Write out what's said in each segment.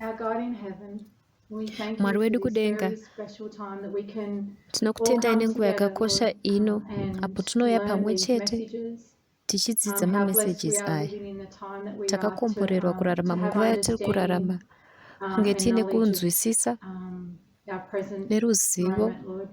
Our God in heaven, we thank Mwari you for wedu this kudenga, very special time that we can all tinokutendai come nenguva together, yakakosha Lord, ino and apo tinouya learn pamwe these chete messages. tichidzidza How blessed we mamessages are aya. living in the time that we are Takakomborerwa kurarama to have munguva yatiri kurarama, understanding kunge and tiine knowledge of kunzwisisa our present neruzivo moment, Lord.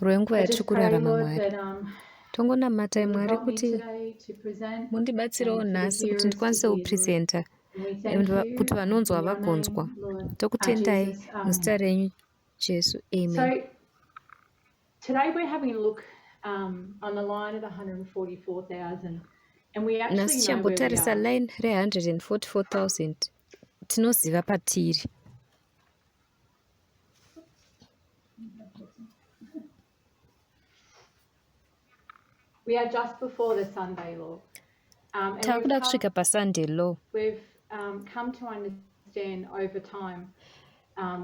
rwenguva I yatiri just pray, kurarama Lord, Mwari. that Tongonamatai you Mwari help me kuti today to present mundibatsirewo and for the nhasi kuti hearers to ndikwanise hear, Lord. kupresenta And we thank kuti you vanonzwa in your vagonzwa. name, Lord, Tokutendai Jesus. muzita Amen. renyu Jesu. Amen. So today we're having a look on the line at 144,000, and we actually Nhasi know where we chambotarisa are. line re144,000 tinoziva patiri. We are just before the Sunday law. And Takuda kusvika paSunday law. we've come to understand over time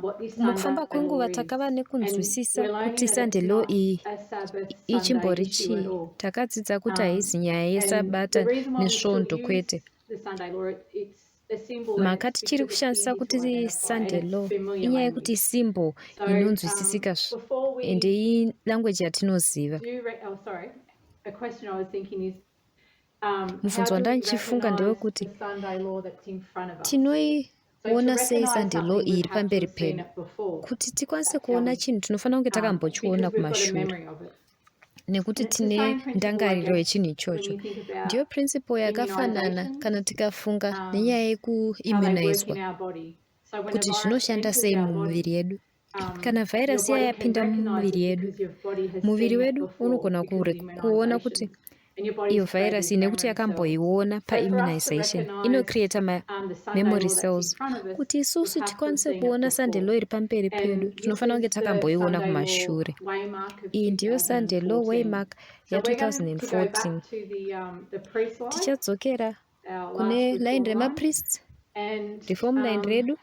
what this Mukufamba Sunday kwenguva law is. takava And nekunzwisisa we're learning kuti that Sunday it's law not iyi a Sabbath Sunday ichimbori issue at chii. all. Takadzidza kuti haisi nyaya And yesabata the reason why we still nesvondo use kwete. the Sunday law, it's a symbol and Maka it's tichiri because it's kushandisa easy to kuti identify and Sunday it's law familiar inyaya yekuti language. simbo So inonzwisisika before we ende ilanguage yatinoziva. a question I was thinking is Mubvunzo how do we wandandichifunga recognize ndewekuti the Sunday law that's in front of us? tinoiona sei recognize Sunday law something, iyi we'd iri have to pamberi have seen pedu. it before. Kuti tikwanise That's how kuona we, chinhu tinofanira kunge takambochiona because we've got a kumashure memory of it. nekuti And it's the tine same principle, I ndangariro guess, yechinhu when ichocho. you think about Ndiyo principle yakafanana immunizations, kana tikafunga how nenyaya they work yekuimmunizwa in our body. So when a kuti virus zvinoshanda enters sei our mumuviri body, yedu. Kana your vhairasi iya body can yapinda recognize mumuviri it yedu, because your body has muviri seen it wedu before unogona because of kuona kuti immunizations. And your body's iyo created vhairasi nekuti memory cells. yakamboiona So for us to paimmunization recognize inocreata the Sunday memory law that's in cells front of us, kuti we isusu have to have tikwanise seen it kuona Sunday law before. iri pamberi pedu And this tinofanira kunge is the takamboiona Sunday law kumashure. waymark of Iyi ndiyo Sunday law 2014. waymark So we're going to go 2014. back to the priest line, Tichadzokera our kune last line reform line, remapriests, and reform line redu.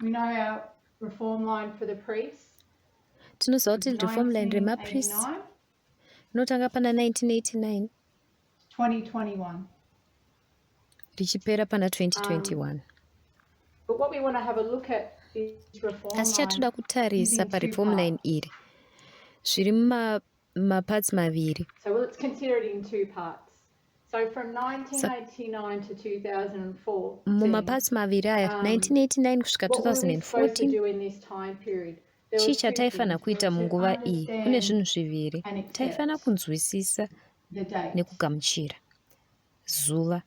we know our reform line for the priests Tinoziva kuti reform line remapriests 1989, rinotanga pana 1989 2021. richipera pana 2021. But what we want to have a look at is reform Asi chatoda line kutarisa using two pareform line parts. iri zviri mumaparts maviri. So let's consider it in two parts. So from 1989 to 2004, Mumaparts maviri aya 1989 kusvika what were we supposed to 2014 do in this time period? There chii was two chataifanira things. kuita We were to munguva iyi. Kune zvinhu understand zviviri and accept taifanira kunzwisisa the date. nekugamuchira zuva.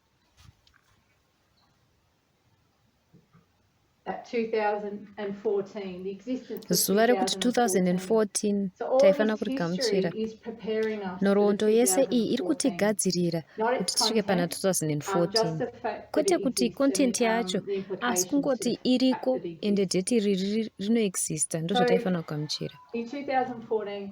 That 2014, the existence of Zuva rekuti 2014 So all taifanira this kurigamuchira. history is preparing us for the Nhoroondo yese iyi iri 2014. kutigadzirira Not kuti its tisvike pana content, just 2014. the fact that Kwete it kuti exists content and yacho the asi implications kungoti of iriko that it ende exists. dheti iri rinoexista ndo So zvataifanira kugamuchira. in 2014,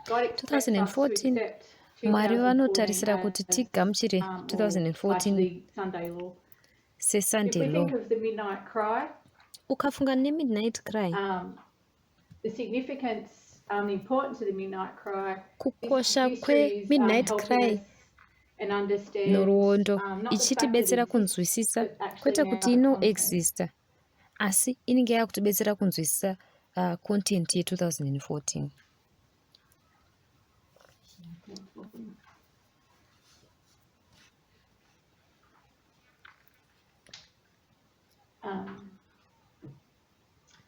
God expects us to 2014 accept Mwari 2014 vanotarisira kuti as tigamuchire or 2014 the Sunday law. If seSunday we law. think of the midnight cry, Ukafunga nemidnight cry, the significance, the importance of the midnight cry, kukosha history is kwemidnight helping cry us and understand nhoroondo not the fact that it ichitibetsera exists, kunzwisisa but actually kwete now kuti the content. inoexista asi inenge yakutibetsera kunzwisisa content ye2014.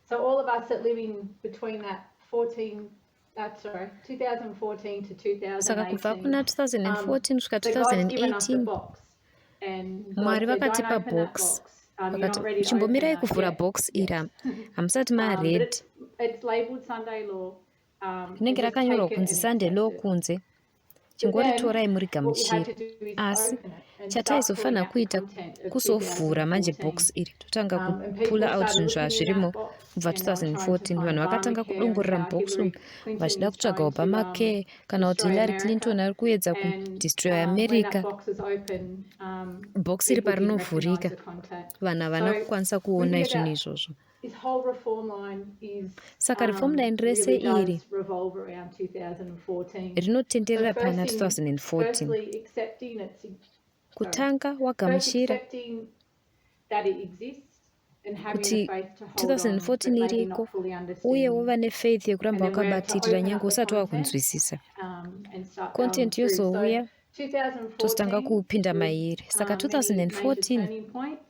So all of us that live in between that 2014 to Saka kubva 2018, kuna 2014 kusvika so God's given us a 2018 box, and Mwari God said, don't vakatipa open that box. box. You're not Vakati ready to open chimbomirai that kuvhura yet. box iri hamusati But maready. it's labelled Sunday law. Rinenge Just rakanyorwa take it kunzi and Sunday law accept it. kunze. But then, Chingoritorai muri what we had gamuchira. to do is Asi open it and start pulling chataizofanira out the kuita content of kusovhura manje 2014. box iri totanga And people kupula out started zvinhu looking in zvazvirimo that box kubva and they were trying to 2014. find Vanhu vakatanga Obamacare and kudongorera how mubox Hillary umu Clinton vachida was kutsvaga trying to Obamacare kana kuti destroy Hillary America. Clinton ari kuedza And kudestroy when that America. box was open, Box iri people didn't recognize parinovhurika the content. vanhu havana kukwanisa we kuona think zvinhu about izvozvo. this whole reform line is Saka reform line rese really iri does revolve around 2014. rinotenderera pana 2014. Firstly, accepting Kutanga wagamuchira accepting that it exists and having the kuti faith to hold on, 2014 but maybe iriko not fully uye understanding. wova nefaith yekuramba And then we're to wakabatirira open nyange up the usati content, wakunzwisisa and start going content through. So yozouya 2014 tozotanga kupinda was, mairi saka many major 2014 turning points,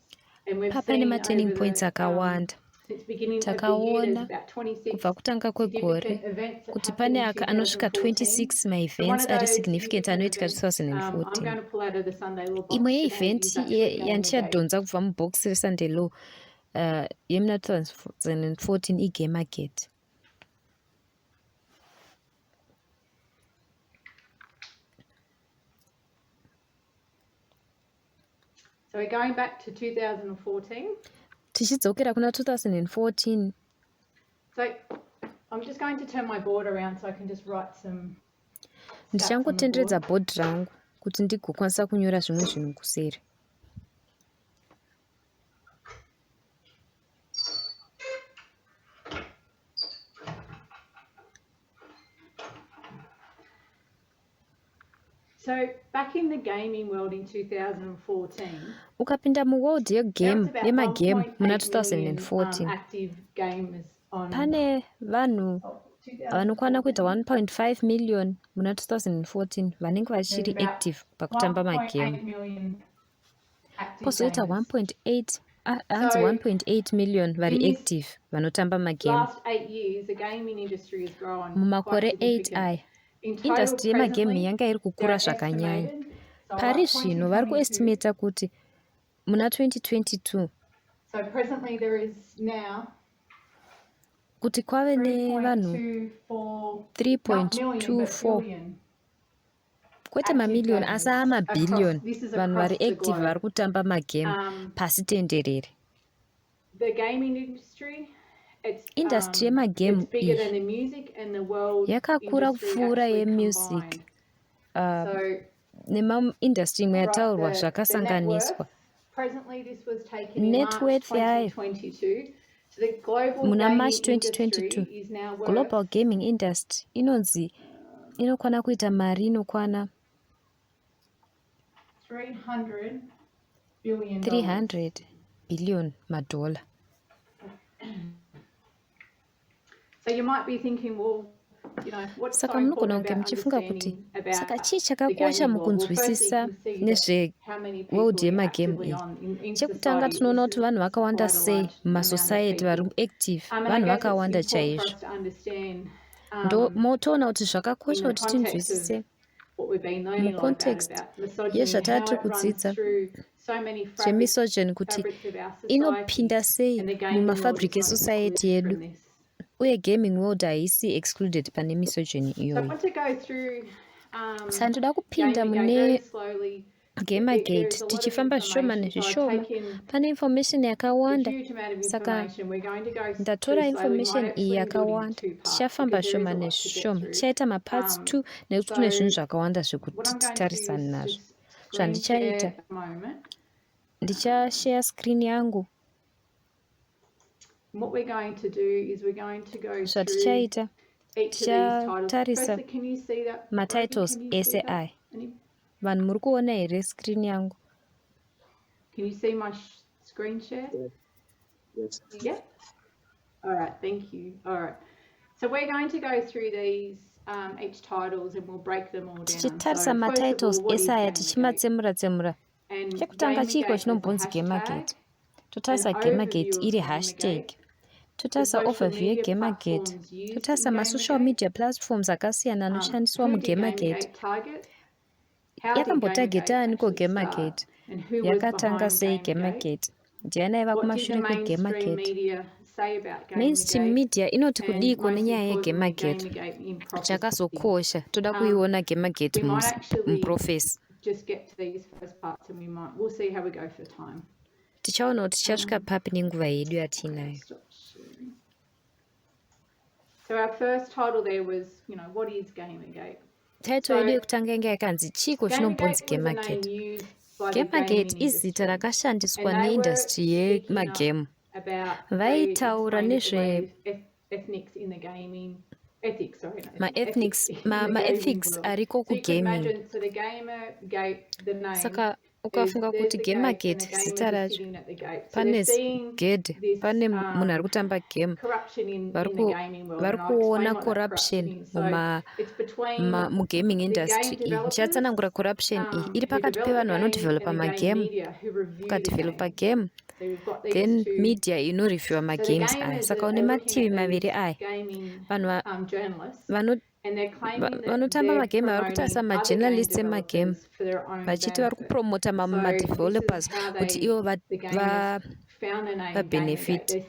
and we've papane seen maturning over points the akawanda since beginning of the year there's takaona about 26 kubva kutanga kwegore significant events that kuti happened pane in anosvika 2014. 26 So one maevents of ari those significant significant anoitika events, I'm 2014 going to pull out of the Sunday law box imwe today yeevent is actually Gamergate. yandichadhonza kubva mubhokisi resunday law yemuna 2014 igamergate. So we're going back to 2014. Tichidzokera kuna 2014. So I'm just going to turn my board around so I can just write some stats on the Ndichangotenderedza board. board rangu kuti ndigokwanisa kunyora zvimwe zvinhu kuseri. So back in the gaming world in 2014, ukapinda muworld yegame yemagame muna 2014 2014 active gamers on pane vanhu vanokwana kuita 1.5 million muna 2014 vanenge vachiri active pakutamba magame. Pozoita 1.8 hanzi 1.8 million vari active vanotamba magame. Mumakore 8 aya industry yemagame yanga iri kukura zvakanyanya. Pari zvino vari kuestimata kuti muna 2022 kuti kwave nevanhu 3.24 kwete mamiliyoni asi amabhiliyoni vanhu vari active vari kutamba magame pasi tenderere. Industry yemagame iyi yakakura kupfuura yemusic nemaindustry imwe yataurwa zvakasanganiswa. Net worth yayo muna March 2022 global gaming industry inonzi inokwana kuita mari inokwana 300 billion madola. So you might be thinking, well, saka munogona kunge muchifunga kuti saka chii chakakosha mukunzwisisa nezveworld yemagame iyi. Chekutanga tinoona kuti vanhu vakawanda sei mumasociety vari active, vanhu vakawanda chaizvo. Motoona kuti zvakakosha kuti tinzwisise mucontext yezvatava tiri kudzidza zvemisogyny kuti inopinda sei mumafabric esociety yedu, uye gaming world haisi excluded pane misogyny iyoyo. Saka ndoda kupinda mune Gamergate tichifamba zvishoma nezvishoma. Pane information yakawanda saka ndatora information iyi yakawanda tichafamba zvishoma nezvishoma. Tichaita maparts 2 nekuti kune zvinhu zvakawanda zvekuti titarisane nazvo. Zvandichaita ndichashare screen yangu. Zvatichaita tichatarisa matitles ese aya. Vanhu muri kuona here screen yangu? Can you see my screen share? Yes. Yeah. All right. Thank you. All right. So we're going to go through these each titles and we'll break them all down. Tichitarisa matitles ese aya tichimatsemura. Chekutanga chiko chinombonzi Gamergate. Totarisa Gamergate iri hashtag. Totarisa overview yeGamergate. Totarisa masocial media platforms akasiyana anoshandiswa muGamergate. Yakambotageta aniko Gamergate? Yakatanga sei Gamergate? Ndiani aiva kumashure kweGamergate? Mainstream media inoti kudiko nenyaya yeGamergate. Chakazokosha toda kuiona Gamergate muprofesi. Tichaona kuti tichasvika papi nenguva yedu yatiinayo. So our first title there was, what is Gamergate? Title yedu yekutanga yanga yakanzi chiko chinombonzi Gamergate. Gamergate izita rakashandiswa neindustry yemagame. Vaitaura nezve maethics ariko kugaming. Saka ukafunga kuti Gamergate zita racho pane gedhe, pane munhu ari kutamba game vari kuona corruption mugaming industry iyi. Ndichatsanangura corruption iyi iri pakati pevanhu vanodevelopa magame, ukadevelopa game then media inoreviewa magames aya. Saka une mativi maviri aya, vanhu vanotamba magame vari kutarisa majournalists emagame vachiti vari kupromota madevelopers kuti ivo vabenefit.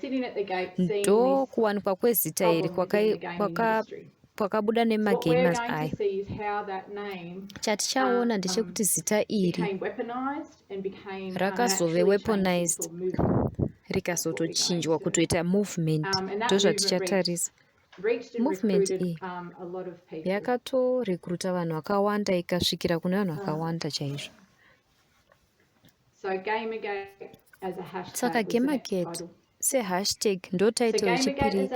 Ndo kuwanikwa kwezita iri kwakabuda nemagamers aya. Chatichaona ndechekuti zita iri rakazove weaponized rikazotochinjwa kutoita movement. Ndo zvatichatarisa. Movement iyi yakatorekuruta vanhu vakawanda ikasvikira kune vanhu vakawanda chaizvo. Saka Gamergate sehashtag ndo title yechipiri.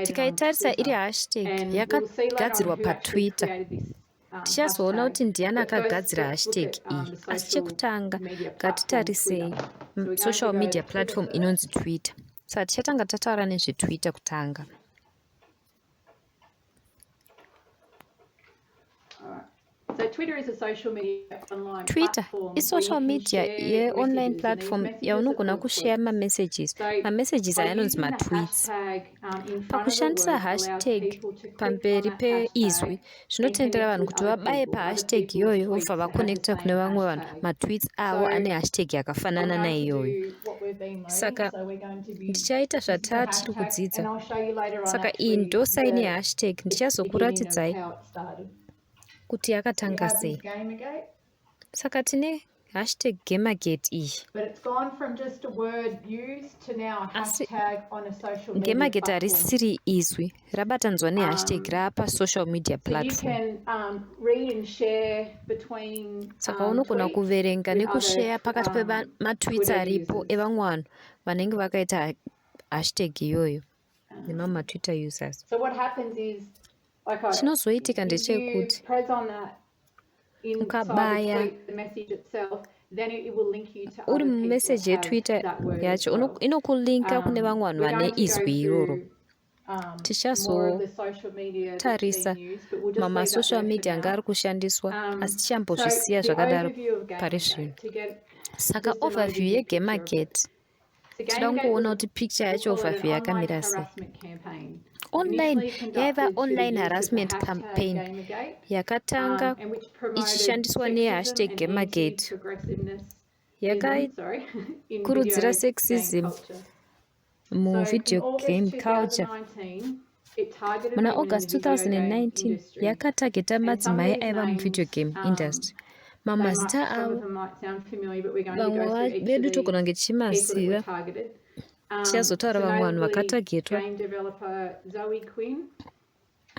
Tikaitarisa iri hashtag yakagadzirwa paTwitter. Tichazoona kuti ndiani akagadzira hashtag iyi. Asi chekutanga ngatitarisei social media platform inonzi Twitter. Saka tichatanga tataura nezveTwitter kutanga. Twitter isocial media ye-online platform yaunogona kushare mamessages. Mamessages aya anonzi matweets. Pakushandisa hashtag pamberi peizwi zvinotendera vanhu kuti vabaye pahashtag iyoyo vobva vaconnecta kune vamwe vanhu matweets avo ane hashtag yakafanana naiyoyo. Saka ndichaita zvatiri kudzidza. Saka iyi ndo saini yehashtag. Ndichazokuratidzai kuti yakatanga sei. Saka tine hashtag Gamergate iyi. Asi Gamergate harisiri izwi, rabatanzwa nehashtag rapa social media platform. Saka unogona kuverenga nekushare pakati pematweets aripo evamwe vanhu vanenge vakaita hashtag iyoyo nemamatwitter users. Chinozoitika ndechekuti ukabaya uri mumeseji yeTwitter yacho inokulinka kune vamwe vanhu vane izwi iroro. Tichazotarisa mamasocial media anga ari kushandiswa asi tichambozvisiya zvakadaro pari zvino. Saka overview yeGamergate tinoda kungoona kuti picture yacho overview yakamira sei. Online yaiva online harassment campaign yakatanga ichishandiswa nehashtag Gamergate. Yakakurudzira sexism muvideo game culture. Muna August 2019 yakatageta madzimai aiva muvideo game industry. Mamazita avo vamwe vedu togona kunge tichimaziva. Tichazotaura vamwe vanhu vakatagetwa.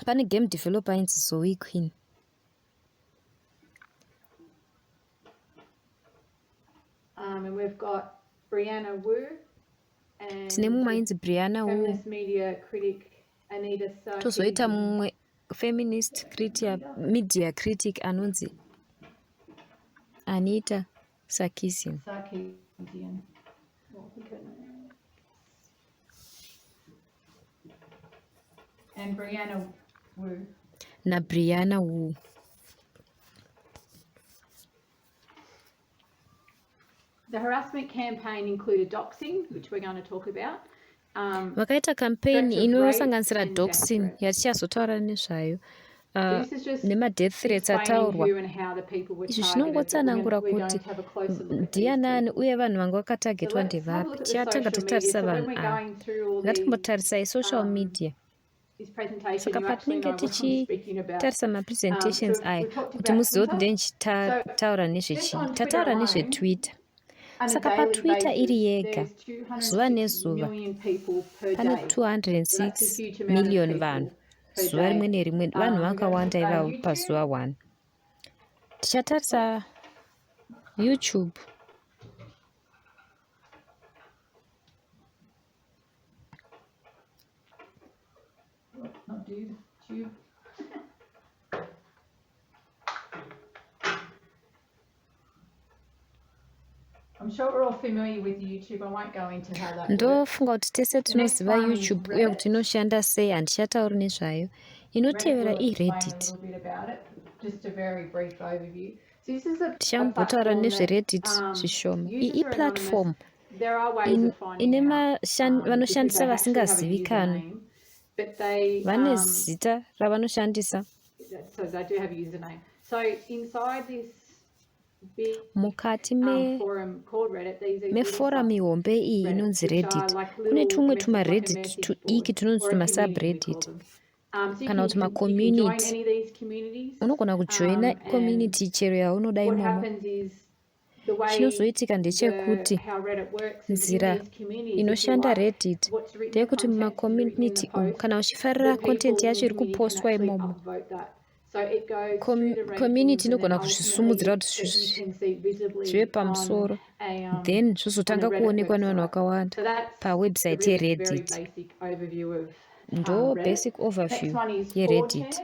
Pane game developer inzi Zoe Queen. Tine mumwe ainzi Brianna Wu. Tozoita mumwe feminist media critic anonzi Anita Sarkeesian. And Brianna Wu. Na Brianna Wu. The harassment campaign included doxing, which we're going to talk about. Vakaita campaign inosanganisira doxing yatichazotaura nezvayo. Nema-death threats ataurwa. Izvi zvinongotsanangura kuti ndianani uye vanhu vanga vakatagetwa ndevapi. Tichatanga tatarisa vanhu ava. Ngatimbotarisai social media. Saka patinenge tichitarisa mapresentations aya kuti muzive kuti ndenichitaura nezvechii. Tataura nezveTwitter. Saka paTwitter iri yega zuva nezuva pane 206 million vanhu. Zuva rimwe nerimwe vanhu vakawanda ivavo pazuva 1. Tichatarisa YouTube. I'm sure we're all familiar with YouTube. I won't go into how that works. Ndofunga kuti tese tinoziva YouTube uye kuti inoshanda sei, handichatauri nezvayo. Inotevera iReddit. Just a very brief overview. So this is tichambotaura nezveReddit zvishoma. Iyi iplatform ine vanoshandisa vasingazivikanwi, vane zita ravanoshandisa. So they do have a username. So inside this big mukati meforum ihombe iyi inonzi Reddit kune tumwe tumaReddit tudiki tunonzi tumasubreddit kana kuti macommunity. Unogona kujoina community chero yaunoda imomo. Chinozoitika ndechekuti nzira inoshanda Reddit ndeyekuti mumacommunity umu kana uchifarira content yacho iri kupostwa imomo, community inogona kuzvisumudzira kuti zvive pamusoro, then zvozotanga kuonekwa nevanhu vakawanda pawebsite yeReddit. Ndo basic overview yeReddit.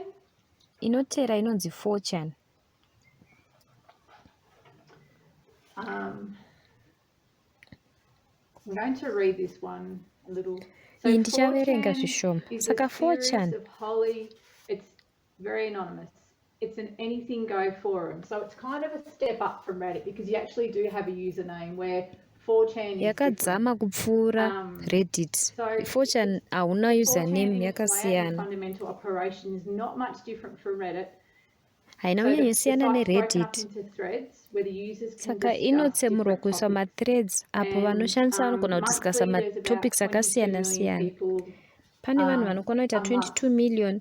Inotera inonzi 4chan. I'm going to read this one a little. So Iyi ndichaverenga zvishoma. Saka 4chan, it's very anonymous. It's an anything go forum. So it's kind of a step up from Reddit because you actually do have a username where 4chan is yakadzama kupfuura Reddit. 4chan hauna username, yakasiyana. Fundamental operation is not much different from Reddit. Haina kunyanyosiyana neReddit. Saka inotsemurwa kuisa mathreads apo vanoshandisa vanogona kudiscussa matopics akasiyana siyana. Pane vanhu vanokona kuita 22 million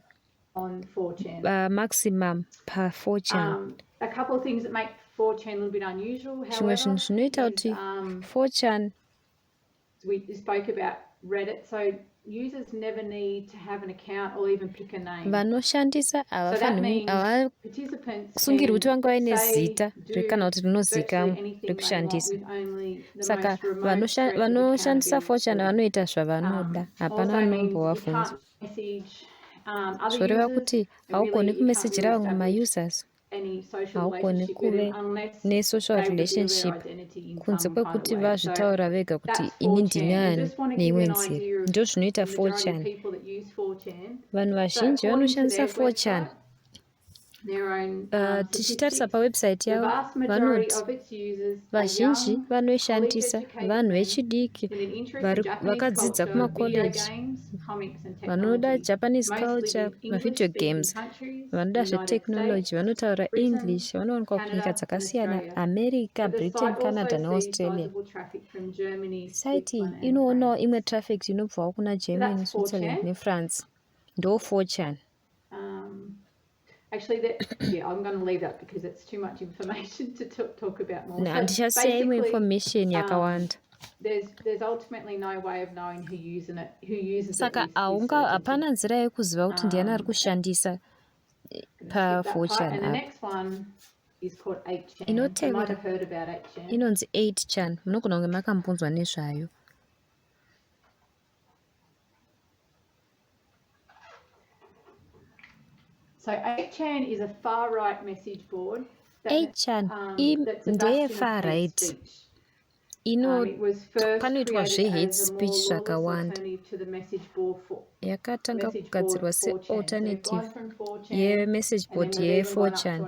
maximum per 4chan. A couple of things that make 4chan a little bit unusual. Zvimwe zvinhu zvinoita kuti 4chan, we spoke about Reddit, so users never need to have an account or even pick a name. Vanoshandisa havasungirwi kuti vanga vaine zita kana kuti rinozikamwa rekushandisa. Saka vanoshandisa 4chan vanoita zvavanoda, hapana vanombovabvunza. Zvoreva kuti haugoni kumesejera vamwe mausers, haugoni kuve nesocial relationship kunze kwekuti vazvitaura vega kuti ini ndini ani neimwe nzira. Ndo zvinoita 4chan. Vanhu vazhinji vanoshandisa 4chan. Tichitarisa pawebsite yavo vanoti vazhinji vanoishandisa vanhu vechidiki vakadzidza kumakoleji, vanoda Japanese culture, mavideo games, vanoda zvetechnology, vanotaura English, vanowanikwa kunyika dzakasiyana, America, Britain, Canada neAustralia. Site inoonawo imwe traffic inobvawo kuna Germany, Switzerland neFrance. Ndo 4chan. Actually, I'm going to leave that because it's too much information to talk about more. Ndichasiya imwe information yakawanda. There's ultimately no way of knowing who uses it. Saka hapana nzira yekuziva kuti ndiani ari kushandisa pa 4chan. And the next one is called 8chan. You might have heard about 8chan. Inonzi 8chan. Munogona kunge makambunzwa nezvayo. So 8chan is a far-right message board. 8chan ndeye far-right. Panoitwa zve-hate speech zvakawanda. Yakatanga kugadzirwa se-alternative yemessage board ye4chan.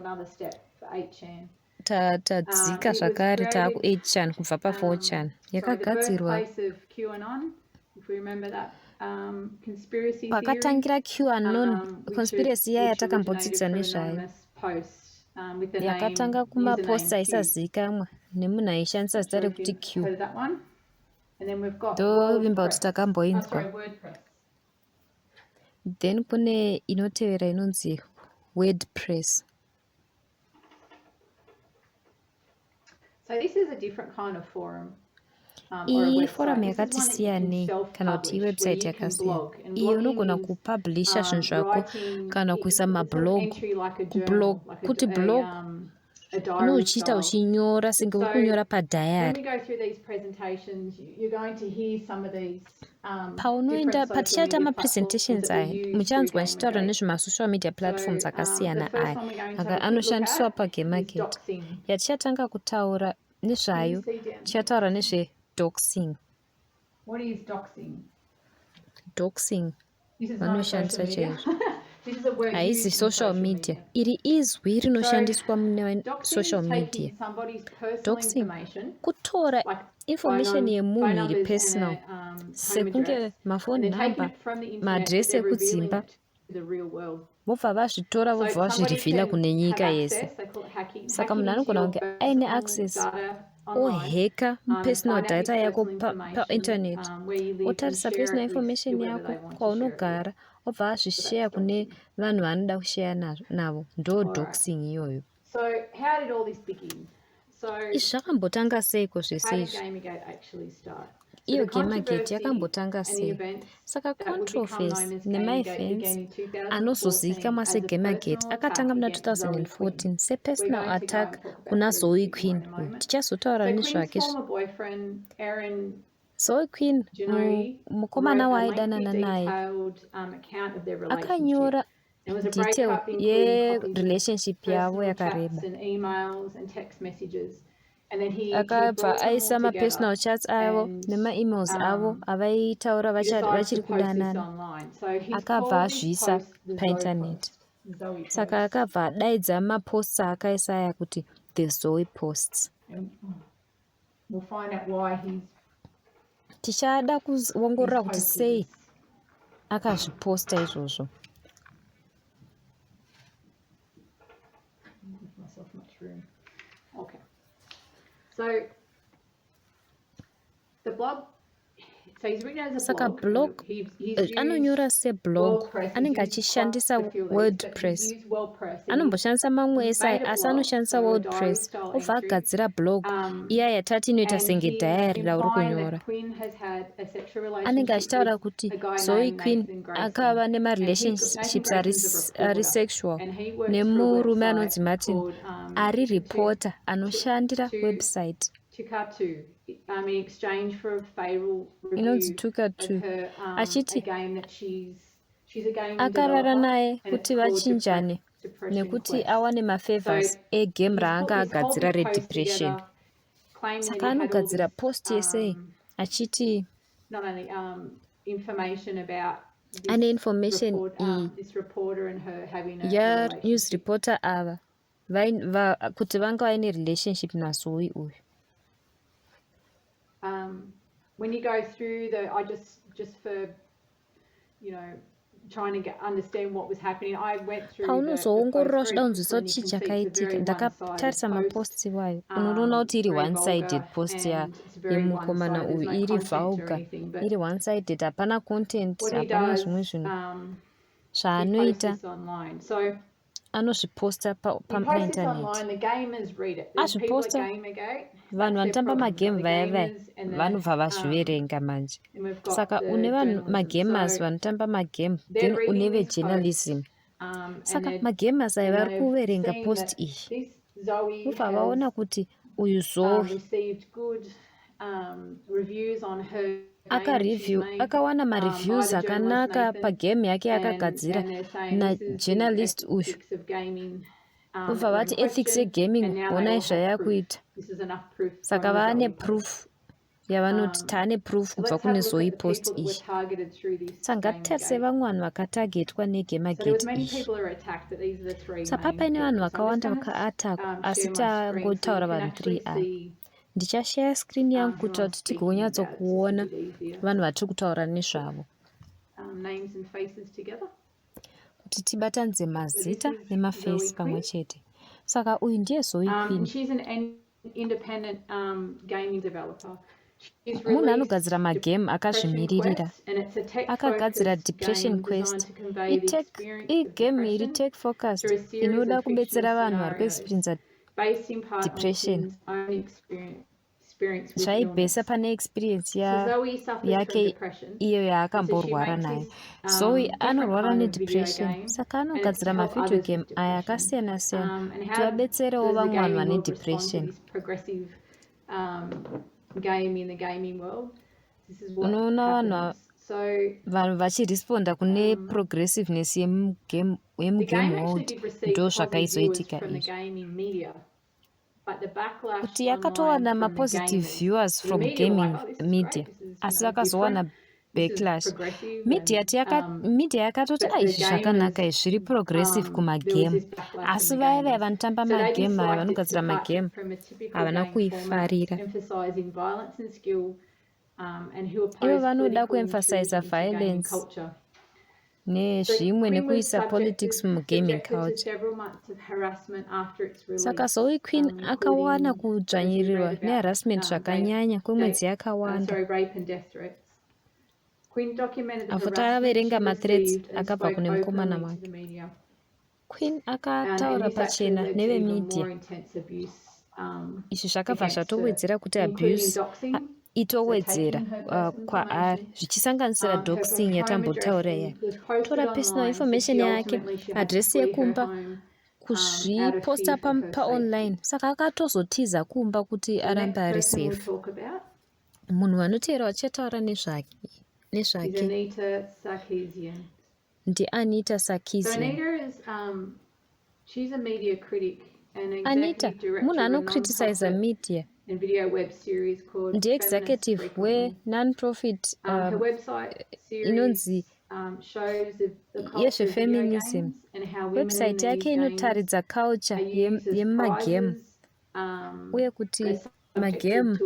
Tadzika zvakare taaku8chan kubva pa4chan. Yakagadzirwa pakatangira QAnon, conspiracy yaya takambodzidza nezvayo. Yakatanga kumapost aisazivikanwa nemunhu aishandisa zita rekuti Q. Ndovimba kuti takamboinzwa. Then kune inotevera inonzi WordPress. So this is a different kind of forum. Iyi forum yakati siyanei kana kuti iwebsite yakasiyana. Iyi unogona kupublisha zvinhu zvako kana kuisa mablog. Kuti blog unochiita uchinyora senge uri kunyora padhayari. Paunoenda patichaita mapresentations aya muchanzwa ndichitaura nezvemasocial media platforms akasiyana aya anoshandiswa paGamergate. Yatichatanga kutaura nezvayo tichataura nezvedoxing. What is doxing? Doxing vanoshandisa chaizvo. This is a word haisi used in social media. Iri izwi rinoshandiswa mune social media. Doxing kutora information yemunhu iri personal, sekunge mafoni number, maadresi ekudzimba, vobva vazvitora vobva vazvirivhila kune nyika yese. Saka munhu anogona kunge aine access oheka personal data yako painternet, otarisa personal information yako kwaunogara, obva azvishare kune vanhu vaanoda kushare navo. Ndo doxing iyoyo. Izvi zvakambotanga seiko zvese izvi? Iyo Gamergate yakambotanga sei? Saka controversy nemaevents anozozivikanwa seGamergate akatanga muna 2014 sepersonal attack kuna Zoe Queen. Tichazotaura nezvake. Zoe Queen mukomana waaidanana naye akanyora detail yerelationship yavo yakareba, akabva aisa mapersonal chats avo nemaemails avo avaitaura vachiri kudanana, akabva azviisa painternet. Saka akabva adaidza maposts akaisa aya kuti the Zoe posts. Tichada kuongorora kuti sei akazviposta izvozvo. Okay. So the blog, so he's written as a saka blog anonyora seblog, anenge achishandisa wordpress. Anomboshandisa mamwe esai asi anoshandisa wordpress obva agadzira blog iya yatati inoita senge diary rauri kunyora. Anenge achitaura kuti Zoe Queen akava nemarelationships ari sexual nemurume anonzi Martin ari reporter anoshandira website inonzi Tukatu, achiti akarara naye kuti vachinjane nekuti awane mafavors egame raanga agadzira redepression. Saka anogadzira post yesei achiti ane information iyi yanews reporter ava kuti vanga vaine relationship naZoe uyu. When you go through I just for trying to understand what was happening, I went through paunozoongorora uchida kunzwisa kuti chii chakaitika. Ndakatarisa maposts iwayo unoona kuti iri one sided post yemukomana uyu, iri vulgar, iri one sided, hapana content, hapana zvimwe zvinhu zvaanoita. Anozviposta painternet, azviposta vanhu vanotamba magame vaya vanobva vazviverenga manje. Saka une vanhu magamers vanotamba magame, then une vejournalism. Saka magamers aya vari kuverenga post iyi vobva vaona kuti uyu Zoe akawana mareviews akanaka pagame yake yakagadzira najournalist uyu. Vobva vati ethics yegaming honai zvayakuita. Saka vaane proof yavanoti taane proof kubva kune Zoe post iyi. Saka ngatitarise vamwe vanhu vakatargetwa neGamergate iyi. Saka paine vanhu vakawanda vakaatakwa, asi tangotaura vanhu 3 ava. Ndichashare screen yangu kuti tigonyatsokuona vanhu vatiri kutaura nezvavo, kuti tibatanidze mazita nemaface pamwe chete. Saka uyu ndiye Zoe Queen. Munhu anogadzira magame akazvimiririra. Akagadzira Depression Quest. Igame iri tech focused inoda kubetsera vanhu vari kuexperience depression. Zvaibhesa pane experience yake iyo yaakamborwara nayo. Zoe anorwara nedepression, saka anogadzira mavideo game aya akasiyana siyana kuti vabetserewo vamwe vanhu vane depression. Unoona vanhu vachiresponda kune progressiveness yemugame world, ndo zvakaizoitika izvi. kuti yakatowana mapositive viewers from gaming media asi vakazowana backlash. Media yakatoti izvi zvakanaka izvi zviri progressive kumagame asi vaya vanotamba magame aya vanogadzira magame havana kuifarira. Ivo vanoda kuemphasiza violence nezvimwe nekuisa politics mugaming culture. Saka Zoe Queen akawana kudzvanyirirwa neharassment zvakanyanya kwemwedzi yakawanda. Afuta averenga mathreads akabva kune mukomana wake. Queen akataura pachena nevemedia. Izvi zvakabva zvatowedzera kuti abuse itowedzera kwaari zvichisanganisira doxing yatambotaura iya. Tora personal information yake, adresi yekumba, kuzviposta paonline. Saka akatozotiza kumba kuti arambe ari safe. Munhu anoteera vachataura nezvake. Anita Sarkeesian. Anita munhu anokriticize media. The executive non-profit inonzi yezvefeminism. Website yake inotaridza culture yemagame uye kuti magame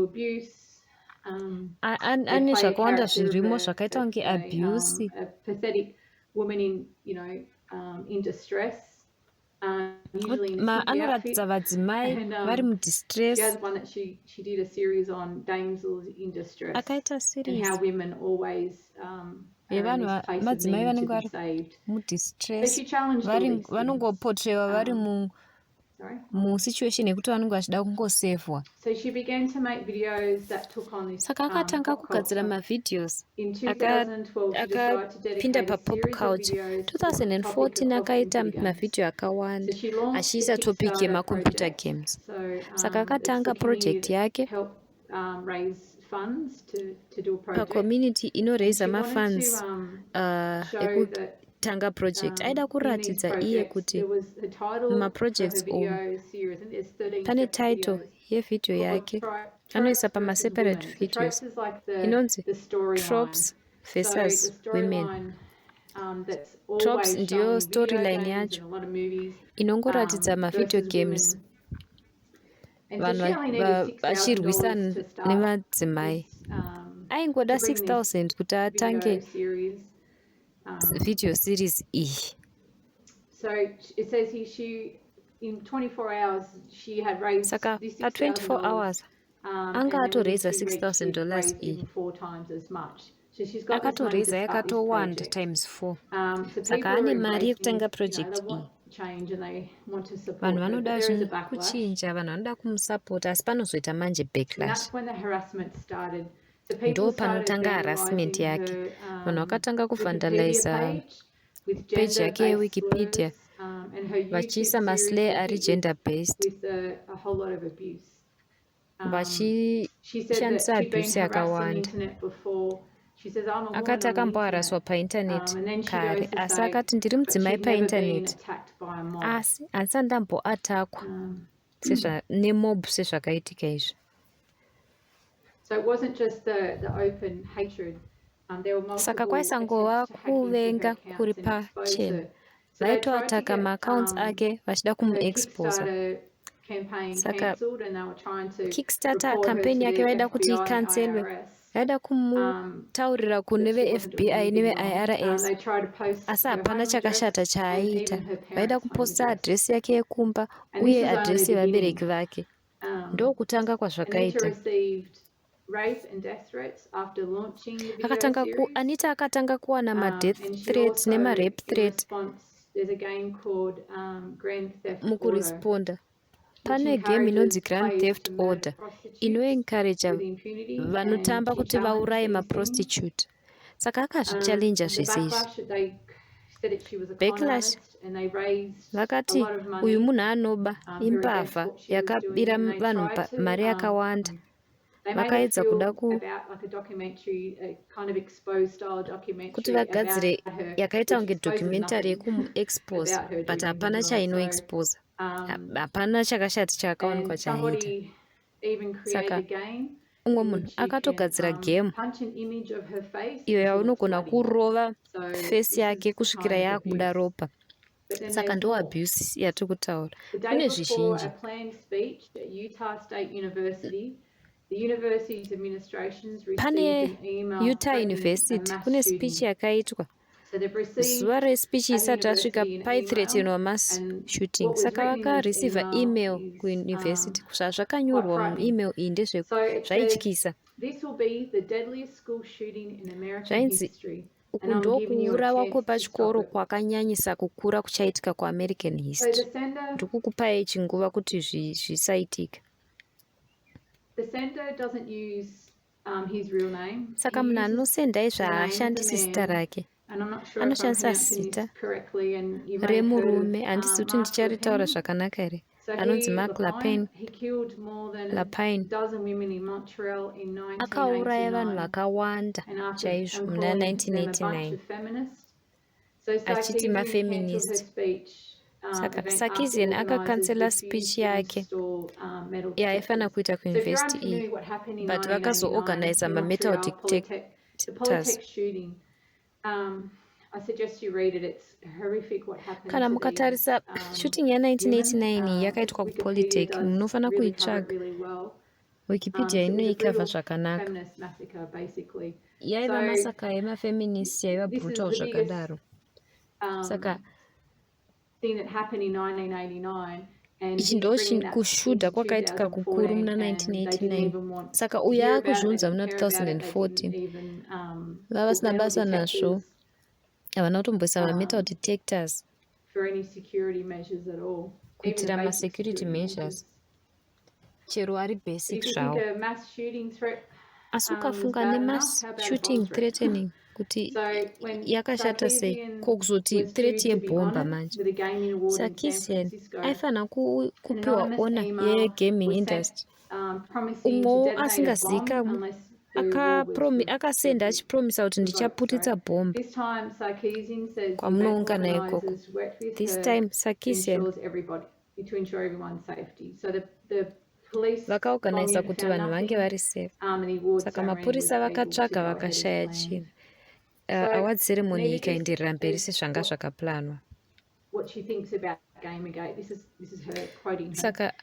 ane zvakawanda zvirimo zvakaita kunge abuse. Anoratidza vadzimai vari mudistress. Akaita series yevanhu madzimai vanenge vari mudistress vanongopotreva vari musituation yekuti vanenge vachida kungosevhwa. Saka akatanga kugadzira mavideos akapinda papop culture. 2014 akaita mavideo akawanda achiisa topic yemacomputer games. Saka akatanga project yake pacommunity inoraisa mafunds ekutanga project. Aida kuratidza iye kuti mumaprojects omu pane title yevideo yake anoisa pamaseparate videos inonzi tropes versus women. Tropes ndiyo storyline yacho inongoratidza mavideo games vanhu vachirwisana nemadzimai. Aingoda 6,000 kuti atange video series iyi. Saka pa 24 hours anga atoreza $6,000 iyi. Akatoreza yakatowanda times 4. Saka ane mari yekutanga project iyi. Vanhu vanoda kuchinja, vanhu vanoda kumusapota asi panozoita manje backlash. Ndo panotanga harassment yake. Vanhu vakatanga kuvandaliza page yake yewikipedia vachiisa maslay ari gender based vachishandisa abuse yakawanda. Akati akamboharaswa painternet kare asi akati ndiri mudzimai painternet asi handisati ndamboatakwa nemob sezvakaitika izvi. Saka kwaisangova kuvenga kuri pachena. Vaitoataka maaccounts ake vachida kumuexposa. Saka Kickstarter campaign yake vaida kuti ikanselwe. Vaida kumutaurira kune veFBI neveIRS asi hapana chakashata chaaita. Vaida kuposta adresi yake yekumba uye adresi yevabereki vake. Ndokutanga kwazvakaita. Anita akatanga kuwana madeath threats nemarape threat mukuresponda. Pane game inonzi Grand Theft Order inoencourage vanotamba kuti vauraye maprostitute. Saka akazvichallenja zvese izvi. Backlash vakati uyu munhu anoba imbavha yakabira vanhu mari yakawanda. vakaedza kuda kuti vagadzire yakaita kunge documentary yekuexpose but hapana chainoexpose, hapana chakashati chakaonekwa chaiita. Saka umwe munhu akatogadzira game iyo yaunogona kurova face yake kusvikira yakubuda ropa. Saka ndo abuse yatiri kutaura. Kune zvizhinji. Pane Utah University kune speech yakaitwa. Zuva respeech isati asvika paithreatenwa mass shooting. Saka vakareceiva email kuuniversity. Zvazvakanyorwa muemail iyi ndezvaityisa. Zvainzi uku ndokuurawa kwepachikoro kwakanyanyisa kukura kuchaitika kuamerican history. Ndikukupai chinguva kuti zvisaitika. Saka munhu anosendai zvaashandisi zita rake. Anoshandisa zita remurume, handisi kuti ndicharitaura zvakanaka here. Anonzi Mark Lapine. Akauraya vanhu vakawanda chaizvo muna 1989 achiti mafeminist. Saka Sarkeesian akakansela speech yake yaaifanira kuita kuuniversity iyi, but vakazoorganiza mametal detectors. Kana mukatarisa shooting ya1989 yakaitwa kuPolytech, munofanira kuitsvaga. Wikipedia inoikavha zvakanaka. Yaiva masaka yemafeminist yaiva brutal zvakadaro. Saka ichi ndo kushuda kwakaitika kukuru muna 1989. Saka uyo akuzvunza muna 2014 vavasina basa nazvo, havana kutomboisa mametal detectors kuitira masecurity measures, chero ari basic zvawo. Asi ukafunga nemass shooting threatening kuti yakashata sei, kokuzoti threat yebhomba manje. Sarkeesian aifanira kupiwa honor yegaming industry. Umwewo asingazivi kamwe akasenda achipromisa kuti ndichaputitsa bhomba kwamunoungana ikoko. This time Sarkeesian vakaorganiza kuti vanhu vange vari safe. Saka mapurisa vakatsvaga vakashaya chinhu. Award ceremony ikaenderera mberi sezvanga zvakaplanwa. Saka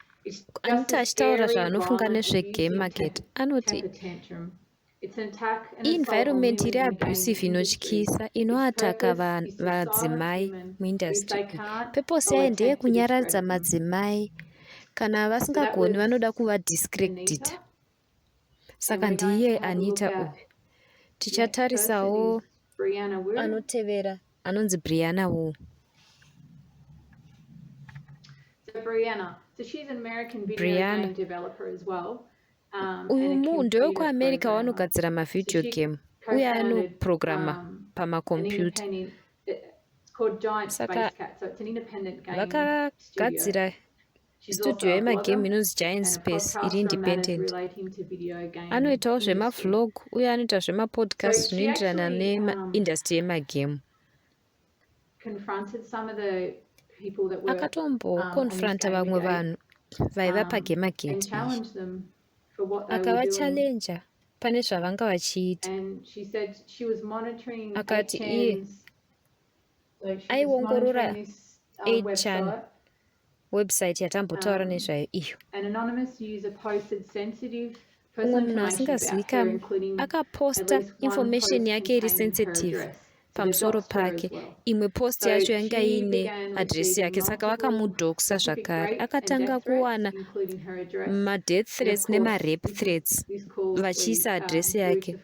Anita achitaura zvaanofunga nezveGamergate anoti environment iri abusive inotyisa inoataka vadzimai muindustry. Purpose yayo ndeyekunyaradza madzimai. Kana vasingagoni vanoda kuvadiscredita. Saka ndiye Anita uyu. Tichatarisawo anotevera anonzi Brianna Wu. Brianna uyu munhu ndewekuamerica wanogadzira mavideo game uye anoprograma pamakombiyuta. Saka vakagadzira studio yemagame inonzi Giant Space iri independent. Anoitawo zvemavlog uye anoita zvemapodcast zvinoenderana neindustry yemagame. Akatombokonfranta vamwe vanhu vaiva paGamergate iyi, akavachallenja pane zvavanga vachiita. Akati iye aiongorora 8chan website yatambotaura nezvayo iyo. Umwe munhu asingazivi kamwe akaposta information yake iri sensitive pamusoro pake. Imwe post yacho yanga iine adresi yake, saka vakamudhokisa zvakare. Akatanga kuwana madeath threats nemarape threats vachiisa adresi yake.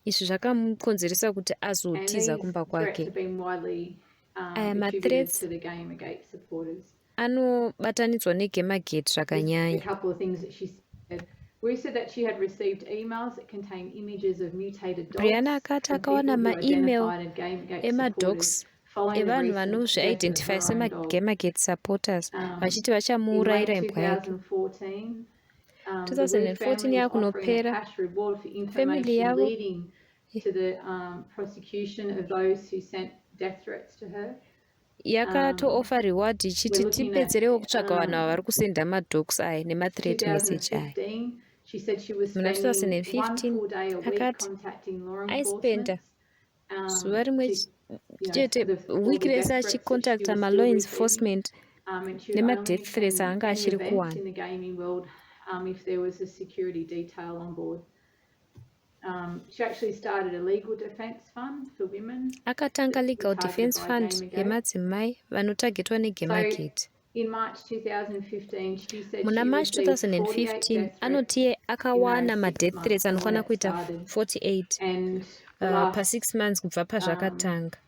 Izvi zvakamukonzeresa kuti azotiza kumba kwake. Aya mathreats anobatanidzwa neGamergate zvakanyanya. Brianna akati akawana maemail emadocs evanhu vanozviidentify semaGamergate supporters vachiti vachamuurayira imbwa yake. 2014 yakunopera family yavo to the prosecution of those who sent death threats to her. yakatooffer reward ichiti tipedzerewo kutsvaga vanhu ava vari kusenda madocs aya nemathreat message aya. Muna 2015 akati aispenda zuva rimwe chete wiki rese achicontacta malaw enforcement nemadeath threats aanga achiri kuwana. She actually started a legal defense fund for women. Akatanga legal defense fund yemadzimai vanotagetwa neGamergate. In March 2015, she said muna March 2015 anoti akawana madeath threats anokwana kuita 48 pa6 months kubva pazvakatanga.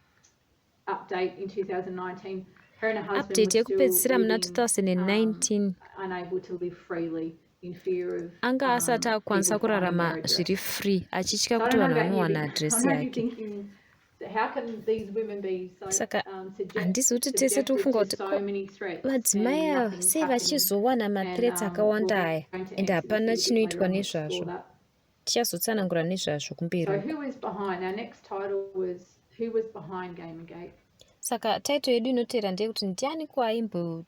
Update in 2019, her and her husband update yekupedzisira muna 2019 unable to live freely in fear of anga asati akwanisa kurarama zviri free achitya kuti vanhu vanowana adresi yake. Saka handisi kuti tese tofunga kuti madzimai ava sei vachizowana mathreats akawanda aya ende hapana chinoitwa nezvazvo. Tichazotsanangura nezvazvo kumberi. Saka title yedu inotera ndeyekuti ndiani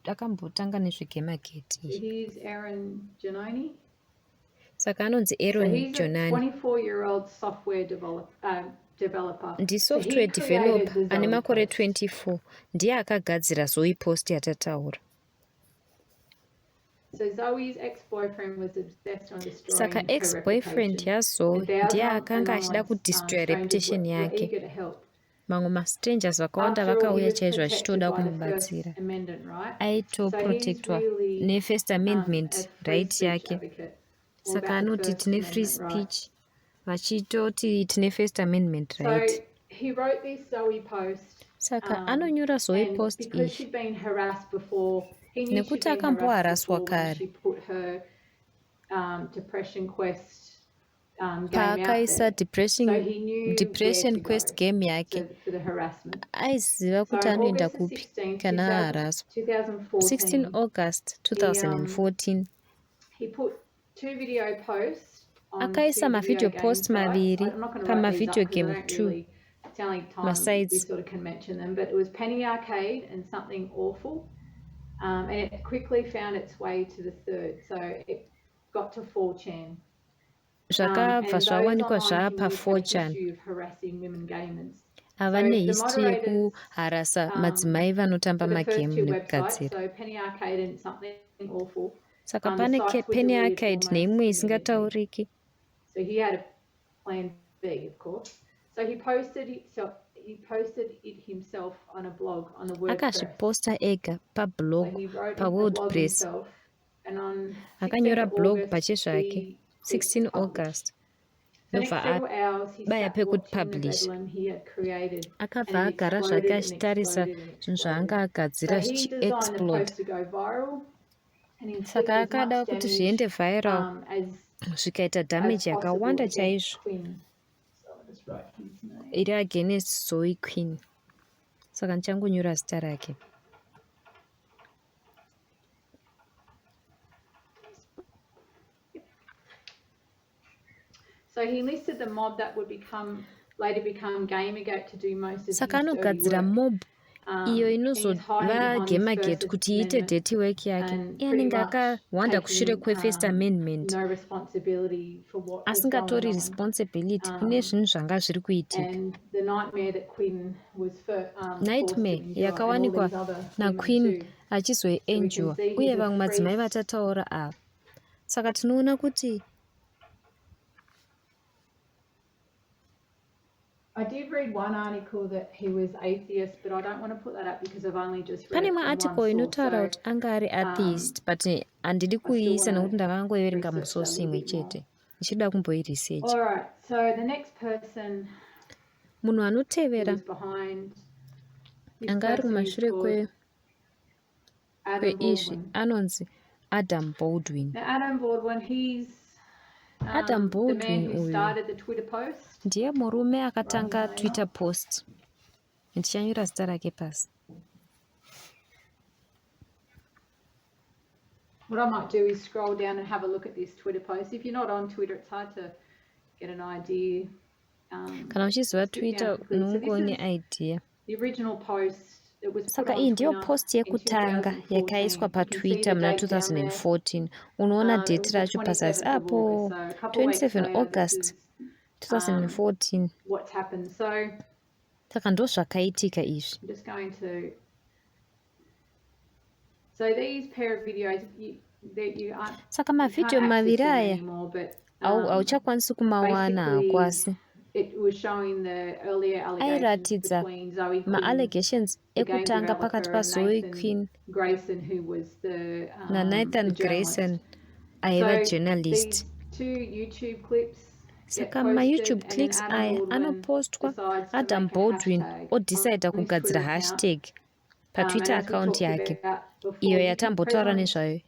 akambotanga nezveGamergate iyi. Saka anonzi Aaron Jonani. 24-year-old software developer. Ndi-software developer ane makore 24 ndiye akagadzira Zoe post yatataura. Saka ex-boyfriend yaZoe ndiye akanga achida kudestroy reputation yake. Mamwe mastrangers vakawanda vakauya chaizvo vachitoda kumubatsira. Aitoprotectwa neFirst Amendment right yake. Saka anoti tine free speech vachitoti tine First Amendment right. Saka anonyora Zoe post iyi nekuti akamboharaswa kare paakaisa depression quest game yake aiziva kuti anoenda kupi kana aharaswa. 16 August 2014 akaisa mavideo post maviri pamavideo game 2 masides. And it quickly found its way to the third, so it got to 4chan. Zvakabva zvawanikwa zvapa 4chan. Ava nehistory yekuharasa madzimai vanotamba magame nekugadzira. Saka pane Penny Arcade neimwe isingatauriki. So he had a plan B, of course. So he posted it himself on a blog on the WordPress. Akazviposta ega pablog paWordPress. Akanyora blog pachezvake 16 August. Nobva baya pekuti publish. Akabva agara zvake achitarisa zvinhu zvaanga agadzira zvichiexplode. Saka akada kuti zviende viral zvikaita damage yakawanda chaizvo. Iri against Zoe Queen. Saka ndichangonyora zita rake. So he listed the mob that would later become Gamergate to do most of his Saka anogadzira mob iyo inozova Gamergate kuti iite dirty work yake. Anenge akawanda kushure kweFirst Amendment. Asingatori responsibility kune zvinhu zvanga zviri kuitika. Nightmare yakawanikwa naQueen achizoenjwa uye vamwe madzimai vatataura ava. Saka tinoona kuti I did read one article that he was atheist, but I don't want to put that up because I've only just read pane it from article one inotaura source. kuti anga ari atheist but handidi kuiisa nekuti ndakangoiverenga musosi imwe chete ndichida kumboiresearch. All right, so the next person munhu anotevera anga ari kumashure kweizvi anonzi Adam Baldwin. Adam Baldwin uyu ndiye murume akatanga Twitter post. Ndichanyora zita rake pasi. what I might do is scroll down and have a look at this Twitter post. If you're not on Twitter, it's hard to get an idea. Kana uchiziva Twitter unongone idea. The original post, it was Saka iyi ndiyo post yekutanga yakaiswa paTwitter muna 2014. Unoona date racho pazasi apo 27 August 2014. What's happened? So saka ndo zvakaitika izvi. I'm just going to. So these pair of videos you aren't. Saka mavhidhiyo maviri aya hauchakwanisi kumawana hakwasi. It was showing the earlier allegations between Zoe Quinn, ma-allegations ekutanga pakati paZoe Quinn Grayson, who was the na Nathan Grayson aiva journalist. Two YouTube clips. Saka ma-YouTube clips aya anopostwa Adam Baldwin odecida kugadzira hashtag paTwitter account yake iyo yatambotaura nezvayo.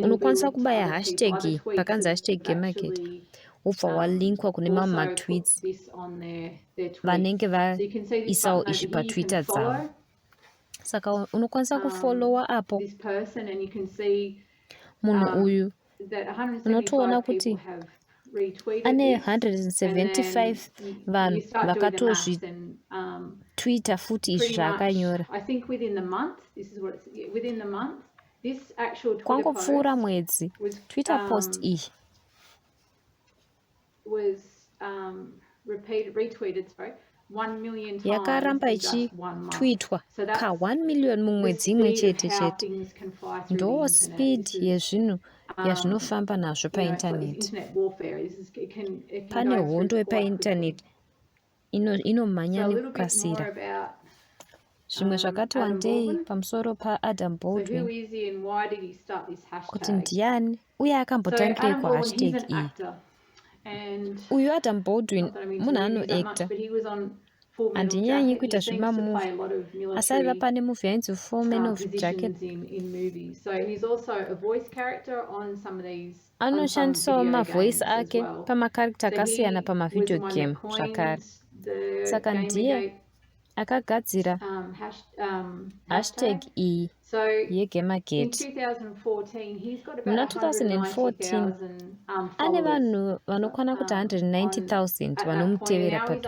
Unokwanisa kubaya hashtag iyi pakanzi hashtag Gamergate ubva walinkwa kune mamwe matweets vanenge vaisawo izvi paTwitter dzavo. Saka unokwanisa kufollowa apo munhu uyu unotoona kuti ane 175 vanhu vakatozvitwita futi izvi zvaakanyora. Kwangopfuura mwedzi Twitter post iyi yakaramba ichitwitwa ka 1 million mumwedzi imwe chete chete. Ndo speed yezvinhu yazvinofamba nazvo paindaneti. Pane hondo yepaindaneti inomhanya nekukasira. Zvimwe zvakati wandei pamusoro paAdam Baldwin kuti ndiani uye akambotangireiko hashtag iyi. Uyu Adam Baldwin munhu anoacta, handinyanyi kuita zvemamuvi, asi aiva pane movie yainzi Full Men of Jacket. Anoshandisawo mavoice ake pamakarekta akasiyana pamavideo game zvakare. Saka ndiye akagadzira hashtag iyi yeGamergate. Muna 2014 ane vanhu vanokwana kuti 190,000 vanomutevera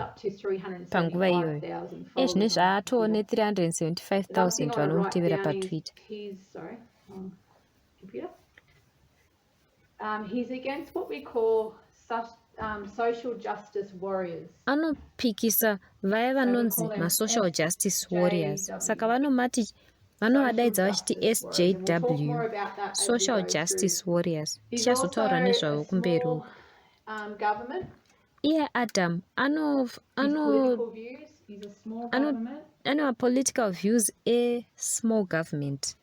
panguva iyoyo. Ezvine zvaatoo ne375,000 vanomutevera paTwitter. He's against what we call social justice warriors. Anopikisa vaya vanonzi masocial justice warriors. Saka vanovadaidza vachiti SJW, social justice warriors. Tichazotaura nezvavo kumberi uko. Iye Adam ano political views small government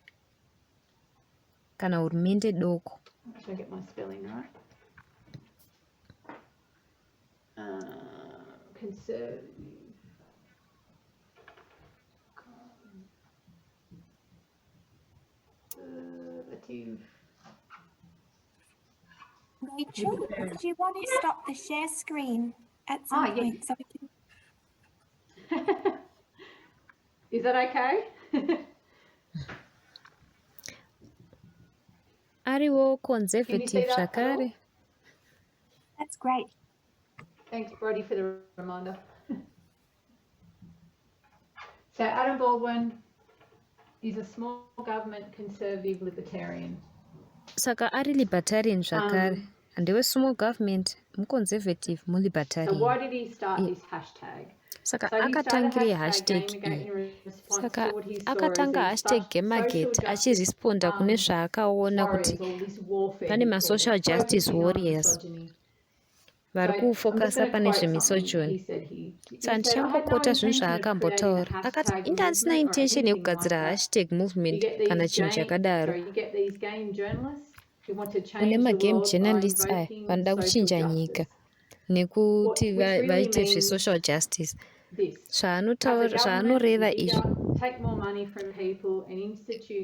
kana hurumende doko. Should I get my spelling right? Conservative. Rachel, do you want to stop the share screen at some point so we can... Is that okay? Ariwo conservative zvakare. That's great. Thanks, Brody, for the reminder. So Adam Baldwin is a small government conservative libertarian. Saka ari libertarian zvakare. Andewe small government, mu-conservative, mu-libertarian. So why did he start this hashtag? Saka akatangire hashtag iyi. Saka akatanga hashtag Gamergate achiresponda kune zvaakaona kuti pane masocial justice warriors vari kufokasa pane zvemisochoni. Saka ndichangokota zvinhu zvaakambotaura. Akati inda handisina intention yekugadzira hashtag movement kana chinhu chakadaro. Une magame journalists aya vanoda kuchinja nyika nekuti vaite zvesocial justice. Zvaanoreva izvi,